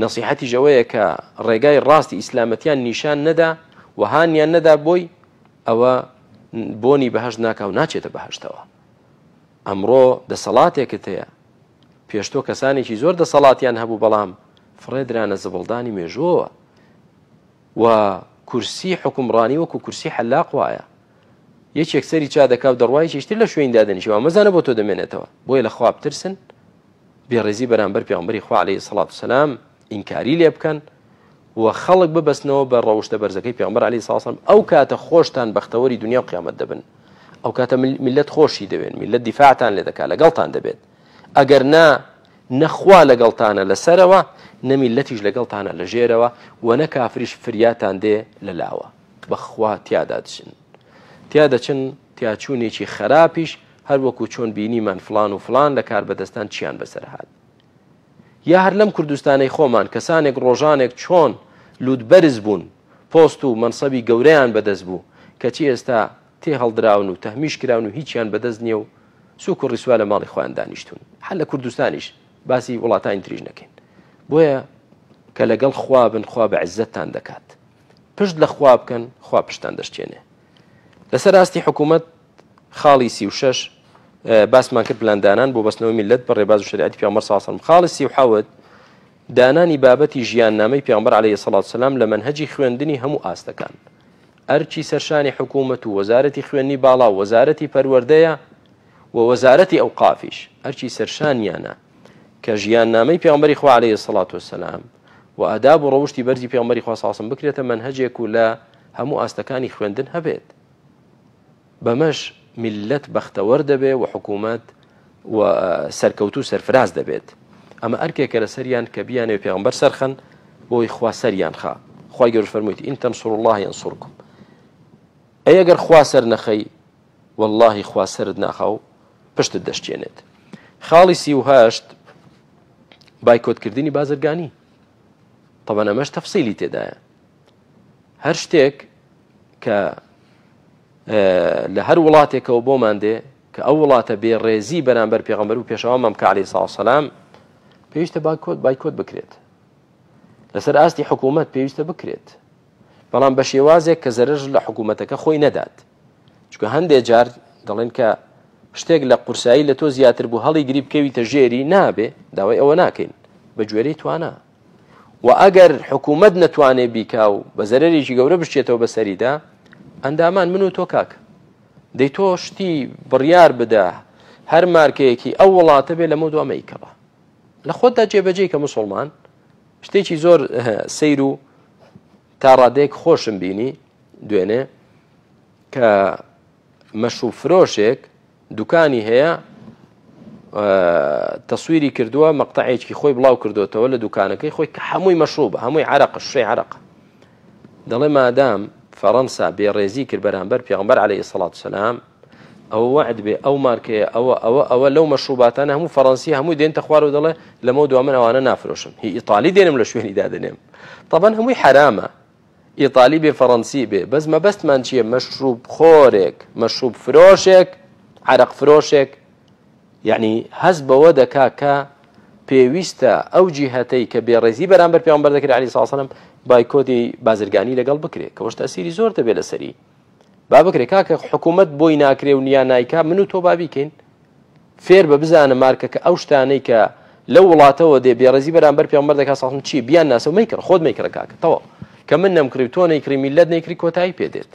نەسیحەتیش ئەوەیە کە ڕێگای ڕاستی ئیسلامەتیان نیشان نەدا و هانیان نەدا بۆی، ئەوە بۆنی بەهەشت ناکا و ناچێتە بەهەشتەوە. ئەمڕۆ دەسەڵاتێکت هەیە، پێش تۆ کەسانێکی زۆر دەسەڵاتیان هەبوو بەڵام فڕێدرانە زبڵدانی مێژووەوە. و کورسی حوکمڕانی وەکو کورسی حەلاق وایە یەکێک سەری چا دەکا و دەڕوا یەکێکی تر لە شوێن دادەنیشێ وا مەزانە بۆ تۆ دەمێنێتەوە بۆیە لە خوا بترسن بێڕێزی بەرامبەر پێغەمبەری خوا عەلەیهی سەڵات وسەلام ئینکاری لێ بکەن و خەڵک ببەستنەوە بە ڕەوشتە بەرزەکەی پێغەمبەر عەلەیهی سڵات وسەلام ئەو کاتە خۆشتان بەختەوەری دنیا و قیامەت دەبن ئەو کاتە میللەت خۆشی دەوێن میللەت دیفاعتان لێ دەکا لەگەڵتان دەبێت ئەگەر نا نە خوا لەگەڵتانە لە سەرەوە، نە میللەتیش لەگەڵتانە لە ژێرەوە و نە کافریش فریاتان دێ لە لاوە. بەخوا تیادا دچن. تیا دەچن، تیاچوونێکی خەراپیش هەر وەکوو چۆن بینیمان فڵان و فڵان لە کاربەدەستان چیان بەسەر هات. یا هەر لەم کوردستانەی خۆمان کەسانێک ڕۆژانێک چۆن لووتبەرز بوون، پۆست و مەنسەبی گەورەیان بەدەست بوو، کەچی ئێستا تێهەڵدراون و تەهمیش کراون و هیچیان بەدەست نییە و سوک و ڕیسوا لە ماڵی خۆیان دانیشتون هەر لە کوردستانیش باسی وڵاتانی تریش نەکەین بۆیە کە لەگەڵ خوا بن خوا بە عزەتتان دەکات پشت لە خوا بکەن خوا پشتان دەشتێنێ لەسەر ئاستی حکوومەت خاڵی 36 باسمان کرد پلاندانان بۆ بەستنەوەی میللەت بە ڕێباز و شەریعەتی پێغەمبەر صلی الله علیه و سلم خاڵی 37 دانانی بابەتی ژیاننامەی پێغەمبەر علیه الصلاة والسلام لە مەنهەجی خوێندنی هەموو ئاستەکان ئەرکی سەرشانی حکوومەت و وەزارەتی خوێندنی باڵا و وەزارەتی پەروەردەیە و وەزارەتی ئەوقافیش ئەرکی سەرشانیانە کە ژیاننامەی پێغەمبەری خوا علیه الصلاة والسلام و ئاداب و ڕەوشتی بەرزی پێغەمبەری خوا صلی الله علیه و سلم بکرێتە مەنهەجێک و لە هەموو ئاستەکانی خوێندن هەبێت بەمەش میللەت بەختەوەر دەبێ و حکوومەت و سەرکەوتوو سەرفراز دەبێت. ئەمە ئەرکێکە لەسەریان کە بیانەوێ پێغەمبەر سەرخەن بۆی خوا سەریان خا. خوای گەورە فەرموویەتی ان تنصروا الله ينصركم. ئەی ئەگەر خوا سەر نەخەی واللهی خوا سەرت ناخا و پشتت دەشتێنێت. خاڵی 38 بایکۆتکردنی بازرگانی طبعا ئەمەش تەفسیلی تێدایە هەر شتێک کە لە هەر وڵاتێکەوە بۆمان دێ کە ئەو وڵاتە بێ ڕێزی بەرامبەر پێغەمبەر و پێشەوامان بکە عەلەیهی سڵاو سەلام پێویستە بایکۆت بایکۆت بکرێت لەسەر ئاستی حکوومەت پێویستە بکرێت بەڵام بە شێوازێک کە زەرەر لە حکوومەتەکە خۆی نەدات چونکە هەندێک جار دەڵێن کە شتێک لە قورسایی لە تۆ زیاتر بوو هەڵی گری بکەویتە ژێری نابێ داوای ئەوە ناکەین بە گوێرەی توانا و ئەگەر حکوومەت نەتوانێ بیکا و بە زەرەرێکی گەورە بشێتەوە بەسەریدا ئەندامان من و تۆ کاک دەی تۆ شتی بڕیار بدە هەر مارکەیەکی ئەو وڵاتە بێ لەمە دوا مەیکڕە لە خۆتدا جێبەجێ کە مسلمان شتێکی زۆر سیر و تا ڕادەیەک خۆشم بینی دوێنێ کە مەشروب فرۆشێک دوکانی هەیە تەسویری کردووە مەقتەعێکی خۆی بڵاو کردوێتەوە لە دوکانەکەی خۆی کە هەمووی مەشروب هەمووی عرق شوێ عرق دەڵێ مادام فەڕەنسا بێڕێزی کرد بەرامبەر پێغمبەر عليه سەڵات سەسلام ئەوە وعد بێ ئەو مارکەیە ئەوە ئەوە ئەوە لەو مەشروباتانە هەموو فەڕەنسی هەمووی دێنتە خوار و دەڵێ لەمە دوا من ئەوانە نافرۆشم هی ئیتالی دێنم لە شوێنی دادەنێم طبعا هەمووی حرامە ئیتالی بێ فەڕەنسی بێ بەس مەبەستمان چییە مەشروب خۆرێک مەشروب فرۆشێک عرق فرۆشێک یعنی هەست بەوە دەکا کە پێویستە ئەو جیهەتەی کە بێڕێزی بەرامبەر پێغەمبەر دەکرێت عەلەیهی سڵام بایکۆتی بازرگانی لەگەڵ بکرێت کەوەش تەسیری زۆر دەبێت لەسەری با بکرێت کاکە حکوومەت بۆی ناکرێ و نیا نایکا من و تۆ بابیکەین فێر بە بزانە مارکەکە ئەو شتانەی کە لەو وڵاتەوە دێ بێڕێزی بەرامبەر پێغەمبەر دەکات ساڵم چی بیان ناسە و مەیکڕ خۆت مەیکڕە کاکە تەواو کە من نەمکڕی و تۆ نەیکڕی میللەت نەیکڕی کۆتایی پێ دێت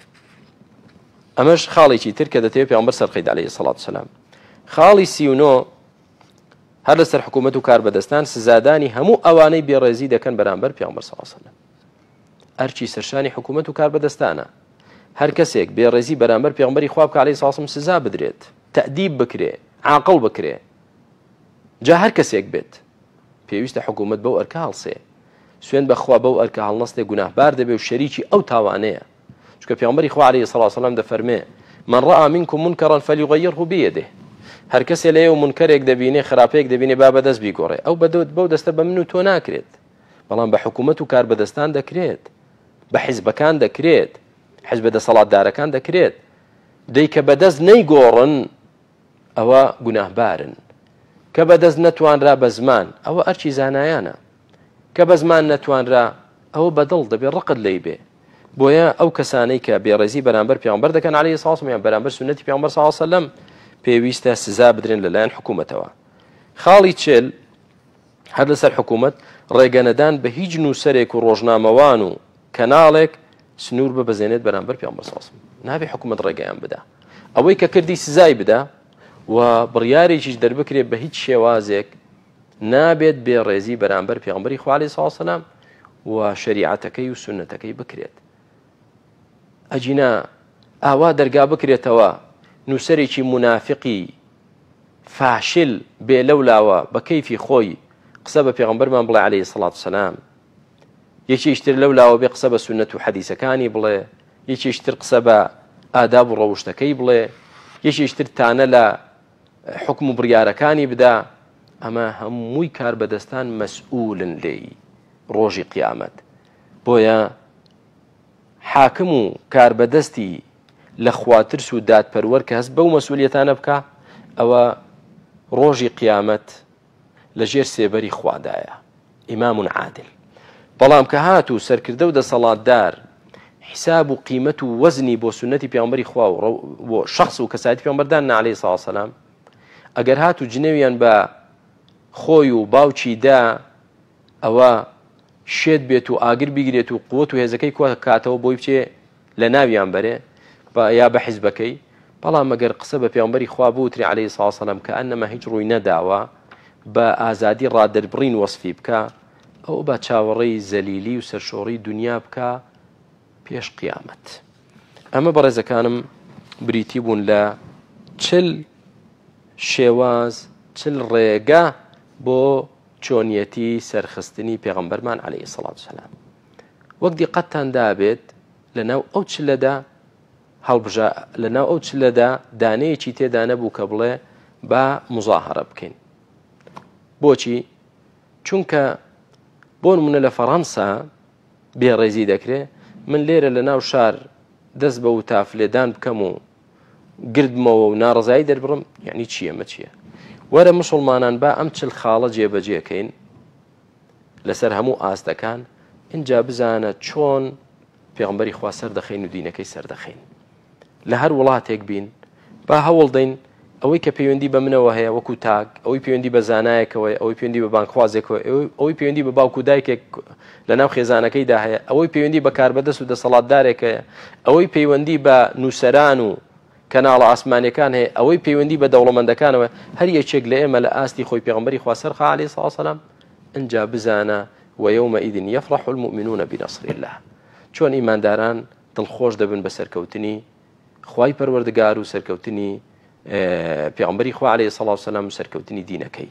ئەمەش خاڵێکی تر کە دەتەوێت پێغەمبەر سەرخەیت عەلەیهی سەڵات وسەلام خاڵی 39 هەر لەسەر حکوومەت و کاربەدەستان سزادانی هەموو ئەوانەی بێڕێزی دەکەن بەرامبەر پێغەمبەر صلی الله علیه وسلم ئەرکی سەرشانی حکوومەت و کاربەدەستانە هەر کەسێک بێڕێزی بەرامبەر پێغەمبەری خوا بکا عەلەیهی سڵام سزا بدرێت تەئدیب بکرێ عاقڵ بکرێ جا هەر کەسێک بێت پێویستە حکوومەت بەو ئەرکە هەڵسێ سوێن بەخوا بەو ئەرکە هەڵنەستێ گوناهبار دەبێ و شەریکی ئەو تاوانەیە چونکە پێغەمبەری خوا عەلەیهی سڵاو سەلام دەفەرمێ من رأى منكم منكرا فليغيره بيده هەر کەسێ لە ئێوە منکەرێک دەبینێ خراپەیەک دەبینێ با بەدەست بیگۆڕێ ئەو بەدەوت بەو دەستە بە من و تۆ ناکرێت بەڵام بە حکوومەت و کاربەدەستان دەکرێت بە حیزبەکان دەکرێت حیزبە دەسەڵاتدارەکان دەکرێت دەی کە بەدەست نەیگۆڕن ئەوە گوناهبارن کە بەدەست نەتوانرا بە زمان ئەوە ئەرکی زانایانە کە بە زمان نەتوانرا ئەوە بەدڵ دەبێ ڕقت لێی بێ بۆیە ئەو کەسانەی کە بێڕێزی بەرامبەر پێغەمبەر دەکەن عەلەیهی سڵاو وسلام بەرامبەر سوننەتی پێغەمبەر صلی الله علیه وسلم پێویستە سزا بدرێن لەلایەن حکوومەتەوە خاڵی 40 هەر لەسەر حکوومەت ڕێگەنەدان بە هیچ نووسەرێک و ڕۆژنامەوان و کەناڵێک سنوور ببەزێنێت بەرامبەر پێغەمبەر صلی الله علیه وسلم نابێ حکوومەت ڕێگەیان بدا ئەوەی کە کردی سزای بدا و بڕیارێکیش دەربکرێت بە هیچ شێوازێک نابێت بێڕێزی بەرامبەر پێغەمبەری خوا عەلەیهی سڵاو سەلام و شەریعەتەکەی و سوننەتەکەی بکرێت ئەگینا ئاوا دەرگا بکرێتەوە نووسەرێکی مونافقی فاشل بێ لەولاوە بە کەیفی خۆی قسە بە پێغەمبەرمان بڵێ عەلەیهی سڵات سەلام یەکێکتر لەو لاوە بێ قسە بە سوننەت و حەدیسەکانی بڵێ یەکێکتر قسە بە ئاداب و ڕەوشتەکەی بڵێ یەکێکتر تانە لە حوکم و بڕیارەکانی بدا ئەمە هەمووی کاربەدەستان مەسئولن لێی ڕۆژی قیامەت بۆیە حاکم و کاربەدەستی لە خواترس و دادپەروەر کە هەست بەو مەسئولیەتانە بکە ئەوە ڕۆژی قیامەت لە ژێر سێبەری خوادایە ئیمام عادل بەڵام کە هات و سەرکردە و دەسەڵاتدار حساب و قیمەت و وەزنی بۆ سوننەتی پێغەمبەری خوا و شخص و کەسایەتی پێغەمبەر دان عەلەیهی سڵاو سەلام ئەگەر هات و جنێویان بە خۆی و باوکی دا ئەوە شێت بێت و ئاگر بیگرێت و قوت و هێزەکەی کۆ کاتەوە بۆی بچێ لە ناویان بەرێ یا بە حیزبەکەی بەڵام مەگەر قسە بە پێغەمبەری خوا بوترێ عەلەیهی سڵاو سەلام کە ئەنەما هیچ ڕووی نەداوە بە ئازادی ڕادەربڕین وەسفی بکە ئەوە با چاوەڕێی زەلیلی و سەرشۆڕی دنیا بکە پێش قیامەت ئەمە بەڕێزەکانم بریتی بوون لە چل شێواز چل ڕێگە بۆ چۆنیەتی سەرخستنی پێغەمبەرمان عەلەیهی سەڵات سەلام وەک دیقەتتان دابێت لە ناو ئەو چلەدا. هەڵبژا لە ناو ئەو چلەدا دانەیەکی تێدا نەبوو کە بڵێ با مزاهرە بکەین. بۆچی؟ چونکە بۆ نمونە لە فەڕەنسا بێڕێزی دەکرێ، من لێرە لە ناو شار دەست بە وتاف لێدان بکەم و گردمەوە و ناڕزایی دەربڕم یعنی چییە مە چییە؟ وەرە مسلمانان با ئەم چل خاڵە جێبەجێکەین لەسەر هەموو ئاستەکان اینجا بزانە چۆن پێغمبەری خوا سەردەخەین و دینەکەی سەردەخەین لە هەر وڵاتێک بین با هەوڵدەین ئەوەی کە پەیوەندی بە منەوە هەیە وەکو تاک ئەوەی پەیوەندی بە زانایەکەوەی ئەوەی پەیوەندی بە بانکخوازێکەوە ئەوەی پەیوەندی بە باوک و دایکێک لە ناو خێزانەکەیدا هەیە ئەوەی پەیوەندی بە کاربەدەست و دەسەڵاتدارێک هەیە ئەوەی پەیوەندی بە نووسەران و کەناڵە ئاسمانیەکان هەیە ئەوەی پەیوەندی بە دەوڵەمەندەکانەوە هەر یەکێک لە ئێمە لە ئاستی خۆی پێغمبەری خوا سەرخا عەلەیهی سڵاو سەلام ئینجا بزانە ويومئذ يفرح المؤمنون بنصر الله چۆن ئیمانداران دڵخۆش دەبن بە سەرکەوتنی خوای پەروەردگار و سەرکەوتنی پێغمبەری خوا عەلەیهی سڵاو سەلام و سەرکەوتنی دینەکەی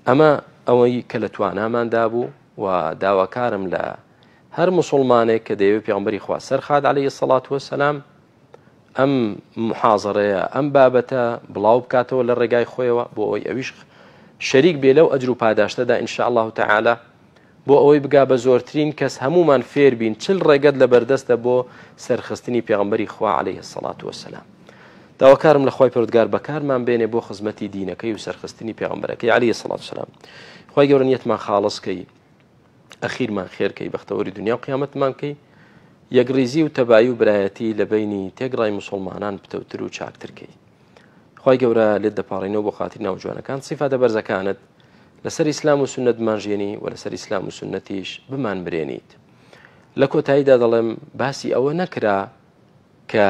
ئەمە ئەوەی کە لە تواناماندا بوو و داواکارم لە هەر مسلمانێک کە دەیەوێت پێغمبەری خوا سەرخات عەلەیهی سەڵات وەسەلام ئەم محازەرەیە ئەم بابەتە بڵاو بکاتەوە لە ڕێگای خۆیەوە بۆ ئەوەی ئەویش شەریک بێ لەو ئەجر و پاداشتەدا إن شاء الله تعالی بۆ ئەوەی بگا بە زۆرترین کەس هەمومان فێر بین چل ڕێگەت لە بەردەستە بۆ سەرخستنی پێغمبەری خوا عليه الصلاة والسلام داواکارم لە خوای پەروەردگار بەکارمان بێنێ بۆ خزمەتی دینەکەی و سەرخستنی پێغمبەرەکەی عليه الصلاة والسلام خوای گەورە نیەتمان خاڵس کەی ئەخیرمان خێر کەی بەختەوەری دنیا و قیامەتمان کەی یەکڕیزی و تەبایی و برایەتی لە بینی تێگڕای مسلمانان پتەوتر و چاکتر کەی خوای گەورە لێت دەپاڕینەوە بۆ خاتری ناو جوانەکان سیفاتە بەرزەکانت لەسەر ئیسلام و سنت بمانژێنی و لەسەر ئیسلام و سنتیش بمان مرێنیت لە کۆتاییدا دەڵێم باسی ئەوە نەکرا کە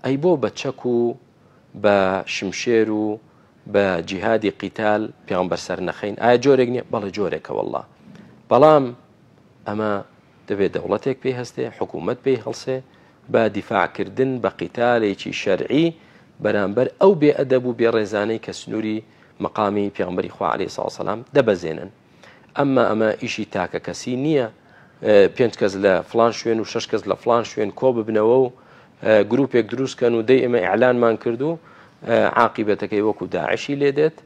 ئەی بۆ بە چەک و بە شمشێر و بە جیهادی قیتال پێغەمبەر سەر نەخەین ئایا جۆرێک نییە بەڵێ جۆرێکە والله بەڵام ئەمە دەبێت دەوڵەتێک پێی هەستێ حکوومەت پێی هەڵسێ بە دیفاعکردن بە قیتالێکی شەرعی بەرامبەر ئەو بێ ئەدەب و بێڕێزانەی کە سنووری مەقامی پێغەمبەری خوا عەلەیهی سڵاو سەلام دەبەزێنن ئەمما ئەمە ئیشی تاکە کەسی نییە پێنج کەس لە فلان شوێن و شش کەس لە فلان شوێن کۆ ببنەوە و گروپێک دروستکەن و دەی ئێمە ئیعلانمان کرد و عاقیبەتەکەی وەکو داعشی لێ دێت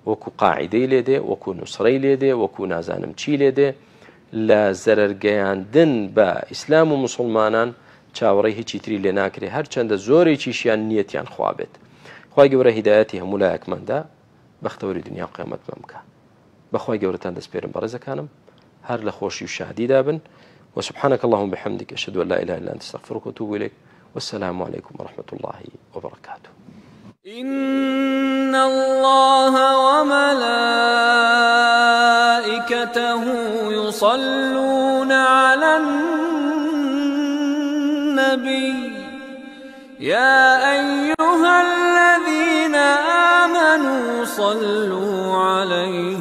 وەکو قاعدەی لێ دێ وەکو نوسرەی لێ دێ وەکو نازانم چی لێ دێ لە زەرەرگەیاندن بە ئیسلام و مسلمانان چاوەڕێی هیچی تری لێ ناکرێ هەرچەندە زۆرێکیشیان نیەتیان خوا بێت خوای گەورە هیدایەتی هەموو لایەکماندا بەختەوەری دنیا و قیامەتمان بکە بەخوای گەورەتان دەسپێرم بەڕێزەکانم هەر لە خۆشی و شادیدا بن وسبحانك اللهم بحمدك أشهد أن لا إله إلا أنت أستغفرك وأتوب إليك والسلام عليكم ورحمة الله وبركاته. إن الله وملائكته يصلون على النبي يا أيها الذين آمنوا صلوا عليه.